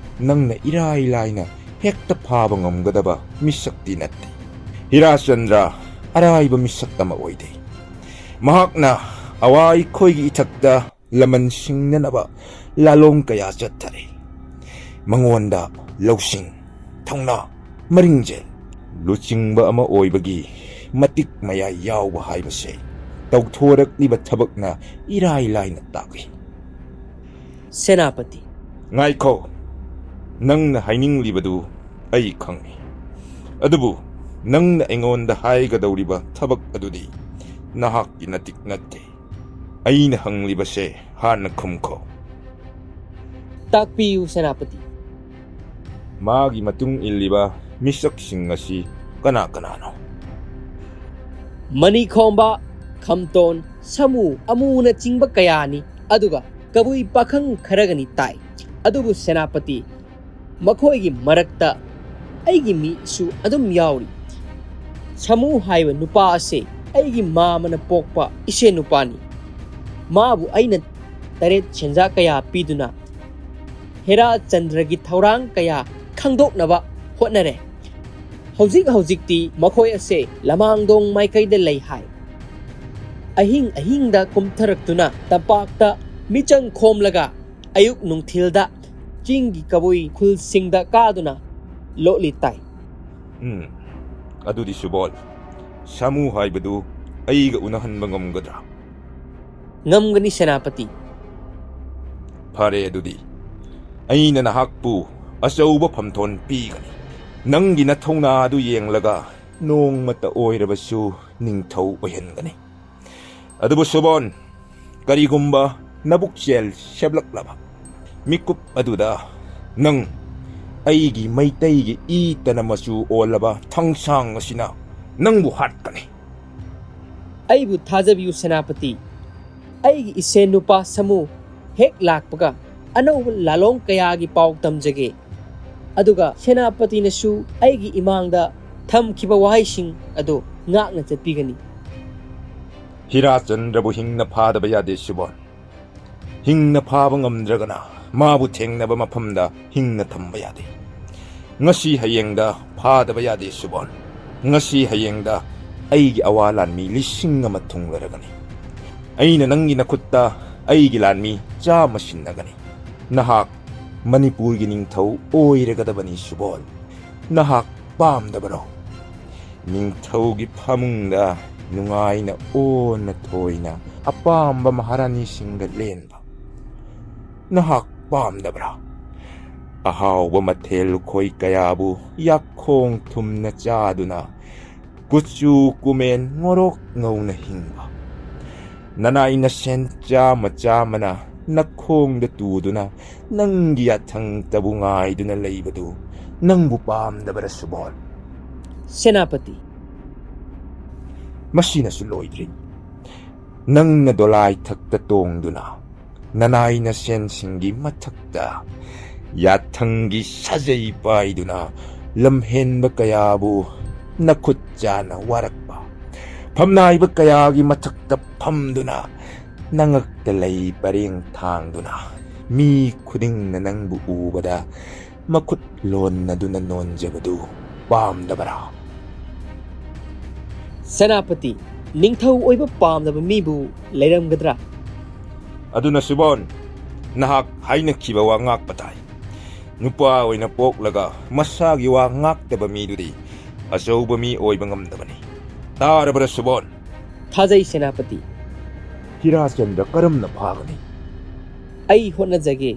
ꯅꯪꯅ ꯏꯔꯥꯏ ꯂꯥꯏꯅ ꯍꯦꯛꯇ ꯐꯥꯕ ꯉꯝꯒꯗꯕ ꯃꯤꯁꯛꯇꯤ ꯅꯠꯇꯦ꯫ ꯍꯤꯔꯥꯆꯟꯗ꯭ꯔ ꯑꯔꯥꯏꯕ ꯃꯤꯁꯛ ꯑꯃ ꯑꯣꯏꯗꯦ꯫ ꯃꯍꯥꯛꯅ ꯑꯋꯥ ꯑꯩꯈꯣꯏꯒꯤ ꯏꯊꯛꯇ ꯂꯃꯟ ꯁꯤꯡꯅꯅꯕ ꯂꯥꯂꯣꯡ ꯀꯌꯥ ꯆꯠꯊꯔꯦ꯫ ꯃꯉꯣꯟꯗ ꯂꯧꯁꯤꯡ, ꯊꯧꯅꯥ, ꯃꯔꯤꯡꯖꯦꯜ, ꯂꯨꯆꯤꯡꯕ ꯑꯃ ꯑꯣꯏꯕꯒꯤ ꯃꯇꯤꯛ ꯃꯌꯥꯏ ꯌꯥꯎꯕ ꯍꯥꯏꯕꯁꯦ ꯇꯧꯊꯣꯔꯛꯂꯤꯕ ꯊꯕꯛꯅ ꯏꯔꯥꯏ ꯂꯥꯏꯅ ꯇꯥꯛꯏ꯫ ꯁꯦꯅꯥꯄꯇꯤ꯫ ꯉꯥꯏꯈꯣ, ꯅꯪꯅ ꯍꯥꯏꯅꯤꯡꯂꯤꯕꯗꯨ ꯑꯩ ꯈꯪꯏ, ꯑꯗꯨꯕꯨ ꯅꯪꯅ ꯑꯩꯉꯣꯟꯗ ꯍꯥꯏꯒꯗꯧꯔꯤꯕ ꯊꯕꯛ ꯑꯗꯨꯗꯤ ꯅꯍꯥꯛꯀꯤ ꯅꯇꯤꯛ ꯅꯠꯇꯦ꯫ ꯑꯩꯅ ꯍꯪꯂꯤꯕꯁꯦ ꯍꯥꯟꯅ ꯈꯨꯝꯈꯣ꯫ ꯇꯥꯛꯄꯤꯌꯨ ꯁꯦꯅꯥꯄꯇꯤ꯫ ꯃꯥꯒꯤ ꯃꯇꯨꯡ ꯏꯜꯂꯤꯕ ꯃꯤꯁꯛꯁꯤꯡ ꯑꯁꯤ ꯀꯅꯥ ꯀꯅꯥꯅꯣ? ꯃꯅꯤꯈꯣꯝꯕ, ꯈꯝꯇꯣꯟ, ꯁꯥꯃꯨ, ꯑꯃꯨꯅꯆꯤꯡꯕ ꯀꯌꯥꯅꯤ꯫ ꯑꯗꯨꯒ ꯀꯕꯨꯏ ꯄꯥꯈꯪ ꯈꯔꯒꯅꯤ ꯇꯥꯏ꯫ ꯑꯗꯨꯕꯨ ꯁꯦꯅꯥꯄꯇꯤ, ꯃꯈꯣꯏꯒꯤ ꯃꯔꯛꯇ ꯑꯩꯒꯤ ꯃꯤꯁꯨ ꯑꯗꯨꯝ ꯌꯥꯎꯔꯤ꯫ ꯁꯥꯃꯨ ꯍꯥꯏꯕ ꯅꯨꯄꯥ ꯑꯁꯦ ꯑꯩꯒꯤ ꯃꯥꯃꯅ ꯄꯣꯛꯄ ꯏꯁꯦ ꯅꯨꯄꯥꯅꯤ꯫ ꯃꯥꯕꯨ ꯑꯩꯅ ꯇꯔꯦꯠ ꯁꯦꯟꯖꯥ ꯀꯌꯥ ꯄꯤꯗꯨꯅ ꯍꯦꯔꯥ ꯆꯟꯗ꯭ꯔꯒꯤ ꯊꯧꯔꯥꯡ ꯀꯌꯥ ꯈꯪꯗꯣꯛꯅꯕ ꯍꯣꯠꯅꯔꯦ꯫ ꯍꯧꯖꯤꯛ ꯍꯧꯖꯤꯛꯇꯤ ꯃꯈꯣꯏ ꯑꯁꯦ ꯂꯃꯥꯡꯗꯣꯡ ꯃꯥꯏꯀꯩꯗ ꯂꯩ ꯍꯥꯏ꯫ ꯑꯍꯤꯡ ꯑꯍꯤꯡꯗ ꯀꯨꯝꯊꯔꯛꯇꯨꯅ ꯇꯝꯄꯥꯛꯇ ꯃꯤꯆꯪ ꯈꯣꯝꯂꯒ ꯑꯌꯨꯛ ꯅꯨꯡꯊꯤꯜꯗ ꯆꯤꯡꯒꯤ ꯀꯕꯨꯏ ꯈꯨꯜꯁꯤꯡꯗ ꯀꯥꯗꯨꯅ ꯂꯣꯠꯂꯤ ꯇꯥꯏ꯫ ꯎꯝ, ꯑꯗꯨꯗꯤ ꯁꯨꯕꯣꯜ, ꯁꯥꯃꯨ ꯍꯥꯏꯕꯗꯨ ꯑꯩꯒ ꯎꯅꯍꯟꯕ ꯉꯝꯒꯗ꯭ꯔꯥ? ꯉꯝꯒꯅꯤ ꯁꯦꯅꯥꯄꯇꯤ꯫ ꯐꯔꯦ ꯑꯗꯨꯗꯤ, ꯑꯩꯅ ꯅꯍꯥꯛꯄꯨ ꯑꯆꯧꯕ ꯐꯝꯊꯣꯟ ꯄꯤꯒꯅꯤ꯫ ꯅꯪꯒꯤ ꯅꯊꯧꯅꯥ ꯑꯗꯨ ꯌꯦꯡꯂꯒ ꯅꯣꯡꯃꯇ ꯑꯣꯏꯔꯕꯁꯨ ꯅꯤꯡꯊꯧ ꯑꯣꯏꯍꯟꯒꯅꯤ꯫ ꯑꯗꯨꯕꯨ ꯁꯨꯕꯣꯟ, ꯀꯔꯤꯒꯨꯝꯕ ꯅꯕꯨꯛꯆꯦꯜ ꯁꯦꯞꯂꯛꯂꯕ ꯃꯤꯀꯨꯞ ꯑꯗꯨꯗ ꯅꯪ ꯑꯩꯒꯤ ꯃꯩꯇꯩꯒꯤ ꯏ ꯇꯅ ꯃꯆꯨ ꯑꯣꯜꯂꯕ ꯊꯥꯡꯁꯥꯡ ꯑꯁꯤꯅ ꯅꯪꯕꯨ ꯍꯥꯠꯀꯅꯤ꯫ ꯑꯩꯕꯨ ꯊꯥꯖꯕꯤꯌꯨ ꯁꯦꯅꯥꯄꯇꯤ꯫ ꯑꯩꯒꯤ ꯏꯁꯦꯟ ꯅꯨꯄꯥ ꯁꯥꯃꯨ ꯍꯦꯛ ꯂꯥꯛꯄꯒ ꯑꯅꯧꯕ ꯂꯥꯂꯣꯡ ꯀꯌꯥꯒꯤ ꯄꯥꯎ ꯇꯝꯖꯒꯦ꯫ ꯑꯗꯨꯒ ꯁꯦꯅꯥꯄꯇꯤꯅꯁꯨ ꯑꯩꯒꯤ ꯏꯃꯥꯡꯗ ꯊꯝꯈꯤꯕ ꯋꯥꯍꯩꯁꯤꯡ ꯑꯗꯨ ꯉꯥꯛꯅ ꯆꯠꯄꯤꯒꯅꯤ꯫ ꯍꯤꯔꯥꯆꯟꯗ꯭ꯔꯕꯨ ꯍꯤꯡꯅ ꯐꯥꯗꯕ ꯌꯥꯗꯦ ꯁꯨꯕꯣꯟ꯫ ꯍꯤꯡꯅ ꯐꯥꯕ ꯉꯝꯗ꯭ꯔꯒꯅ ꯃꯥꯕꯨ ꯊꯦꯡꯅꯕ ꯃꯐꯝꯗ ꯍꯤꯡꯅ ꯊꯝꯕ ꯌꯥꯗꯦ꯫ ꯉꯁꯤ ꯍꯌꯦꯡꯗ ꯐꯥꯗꯕ ꯌꯥꯗꯦ ꯁꯨꯕꯣꯟ꯫ ꯉꯁꯤ ꯍꯌꯦꯡꯗ ꯑꯩꯒꯤ ꯑꯋꯥ ꯂꯥꯟꯃꯤ ꯂꯤꯁꯤꯡ ꯑꯃ ꯊꯨꯡꯂꯔꯒꯅꯤ꯫ ꯑꯩꯅ ꯅꯪꯒꯤ ꯅꯈꯨꯠꯇ ꯑꯩꯒꯤ ꯂꯥꯟꯃꯤ ꯆꯥꯝꯃ ꯁꯤꯟꯅꯒꯅꯤ꯫ ꯅꯍꯥꯛ ꯃꯅꯤꯄꯨꯔꯒꯤ ꯅꯤꯡꯊꯧ ꯑꯣꯏꯔꯒꯗꯕꯅꯤ ꯁꯨꯕꯣꯜ꯫ ꯅꯍꯥꯛ ꯄꯥꯝꯗꯕꯔꯣ? ꯅꯤꯡꯊꯧꯒꯤ ꯐꯃꯨꯡꯗ ꯅꯨꯡꯉꯥꯏꯅ ꯑꯣꯟꯅ ꯊꯣꯏꯅ ꯑꯄꯥꯝꯕ ꯃꯍꯥꯔꯥꯅꯤꯁꯤꯡꯒ ꯂꯦꯟꯕ꯫ ꯅꯍꯥꯛ ꯄꯥꯝꯗꯕ꯭ꯔꯥ? ꯑꯍꯥꯎꯕ ꯃꯊꯦꯜ ꯂꯨꯈꯣꯏ ꯀꯌꯥꯕꯨ ꯌꯥꯈꯣꯡ ꯊꯨꯝꯅ ꯆꯥꯗꯨꯅ ꯀꯨꯆꯨ ꯀꯨꯃꯦꯟ ꯉꯣꯔꯣꯛ ꯉꯧꯅ ꯍꯤꯡꯕ꯫ ꯅꯅꯥꯏ ꯅꯁꯦꯟ ꯆꯥꯃ ꯆꯥꯃꯅ ꯅꯈꯣꯡꯗ ꯇꯨꯗꯨꯅ ꯅꯪꯒꯤ ꯌꯥꯊꯪꯇꯕꯨ ꯉꯥꯏꯗꯨꯅ ꯂꯩꯕꯗꯨ ꯅꯪꯕꯨ ꯄꯥꯝꯗꯕꯔꯥ, ꯁꯨꯕꯣꯜ? ꯁꯦꯅꯥꯄꯇꯤ꯫ ꯃꯁꯤꯅꯁꯨ ꯂꯣꯏꯗ꯭ꯔꯤ꯫ ꯅꯪꯅ ꯗꯣꯂꯥꯏ ꯊꯛꯇ ꯇꯣꯡꯗꯨꯅ ꯅꯅꯥꯏ ꯅꯁꯦꯟꯁꯤꯡꯒꯤ ꯃꯊꯛꯇ ꯌꯥꯊꯪꯒꯤ ꯁꯥꯖꯩ ꯄꯥꯏꯗꯨꯅ ꯂꯝꯍꯦꯟꯕ ꯀꯌꯥꯕꯨ ꯅꯈꯨꯠ ꯆꯥꯅ ꯋꯥꯔꯛꯄ, ꯐꯝꯅꯥꯏꯕ ꯀꯌꯥꯒꯤ ꯃꯊꯛꯇ ꯐꯝꯗꯨꯅ ꯅꯉꯛꯇ ꯂꯩ ꯄꯔꯦꯡ ꯊꯥꯡꯗꯨꯅ ꯃꯤ ꯈꯨꯗꯤꯡꯅ ꯅꯪꯕꯨ ꯎꯕꯗ ꯃꯈꯨꯠ ꯂꯣꯟꯅꯗꯨꯅ ꯅꯣꯟꯖꯕꯗꯨ ꯄꯥꯝꯗꯕꯔꯥ? ꯁꯦꯅꯥꯄꯇꯤ, ꯅꯤꯡꯊꯧ ꯑꯣꯏꯕ ꯄꯥꯝꯗꯕ ꯃꯤꯕꯨ ꯂꯩꯔꯝꯒꯗ꯭ꯔꯥ? ꯑꯗꯨꯅ ꯁꯨꯕꯣꯟ, ꯅꯍꯥꯛ ꯍꯥꯏꯅꯈꯤꯕ ꯋꯥ ꯉꯥꯛꯄ ꯇꯥꯏ꯫ ꯅꯨꯄꯥ ꯑꯣꯏꯅ ꯄꯣꯛꯂꯒ ꯃꯁꯥꯒꯤ ꯋꯥ ꯉꯥꯛꯇꯕ ꯃꯤꯗꯨꯗꯤ ꯑꯆꯧꯕ ꯃꯤ ꯑꯣꯏꯕ ꯉꯝꯗꯕꯅꯤ꯫ ꯇꯥꯔꯕꯔꯥ ꯁꯨꯕꯣꯟ? ꯊꯥꯖꯩ ꯁꯦꯅꯥꯄꯇꯤ꯫ ꯍꯤꯔꯥꯆꯟꯗ꯭ꯔ ꯀꯔꯝꯅ ꯐꯥꯒꯅꯤ? ꯑꯩ ꯍꯣꯠꯅꯖꯒꯦ꯫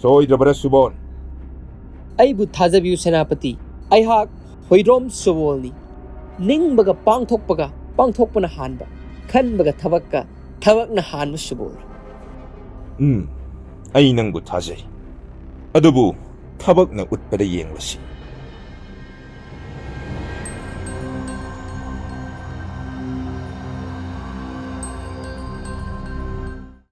ꯁꯣꯏꯗ꯭ꯔꯕꯔꯥ ꯁꯨꯕꯣꯟ? ꯑꯩꯕꯨ ꯊꯥꯖꯕꯤꯌꯨ ꯁꯦꯅꯥꯄꯇꯤ꯫ ꯑꯩꯍꯥꯛ ꯍꯣꯏꯗ꯭ꯔꯣꯝ ꯁꯨꯕꯣꯜꯅꯤ꯫ ꯅꯤꯡꯕꯒ ꯄꯥꯡꯊꯣꯛꯄꯒ ꯄꯥꯡꯊꯣꯛꯄꯅ ꯍꯥꯟꯕ, ꯈꯟꯕꯒ ꯊꯕꯛꯀ ꯊꯕꯛꯅ ꯍꯥꯟꯕ ꯁꯨꯕꯣꯜꯅꯤ꯫ ꯎꯝ, ꯑꯩ ꯅꯪꯕꯨ ꯊꯥꯖꯩ꯫ ꯑꯗꯨꯕꯨ ꯊꯕꯛꯅ ꯎꯠꯄꯗ ꯌꯦꯡꯂꯁꯤ꯫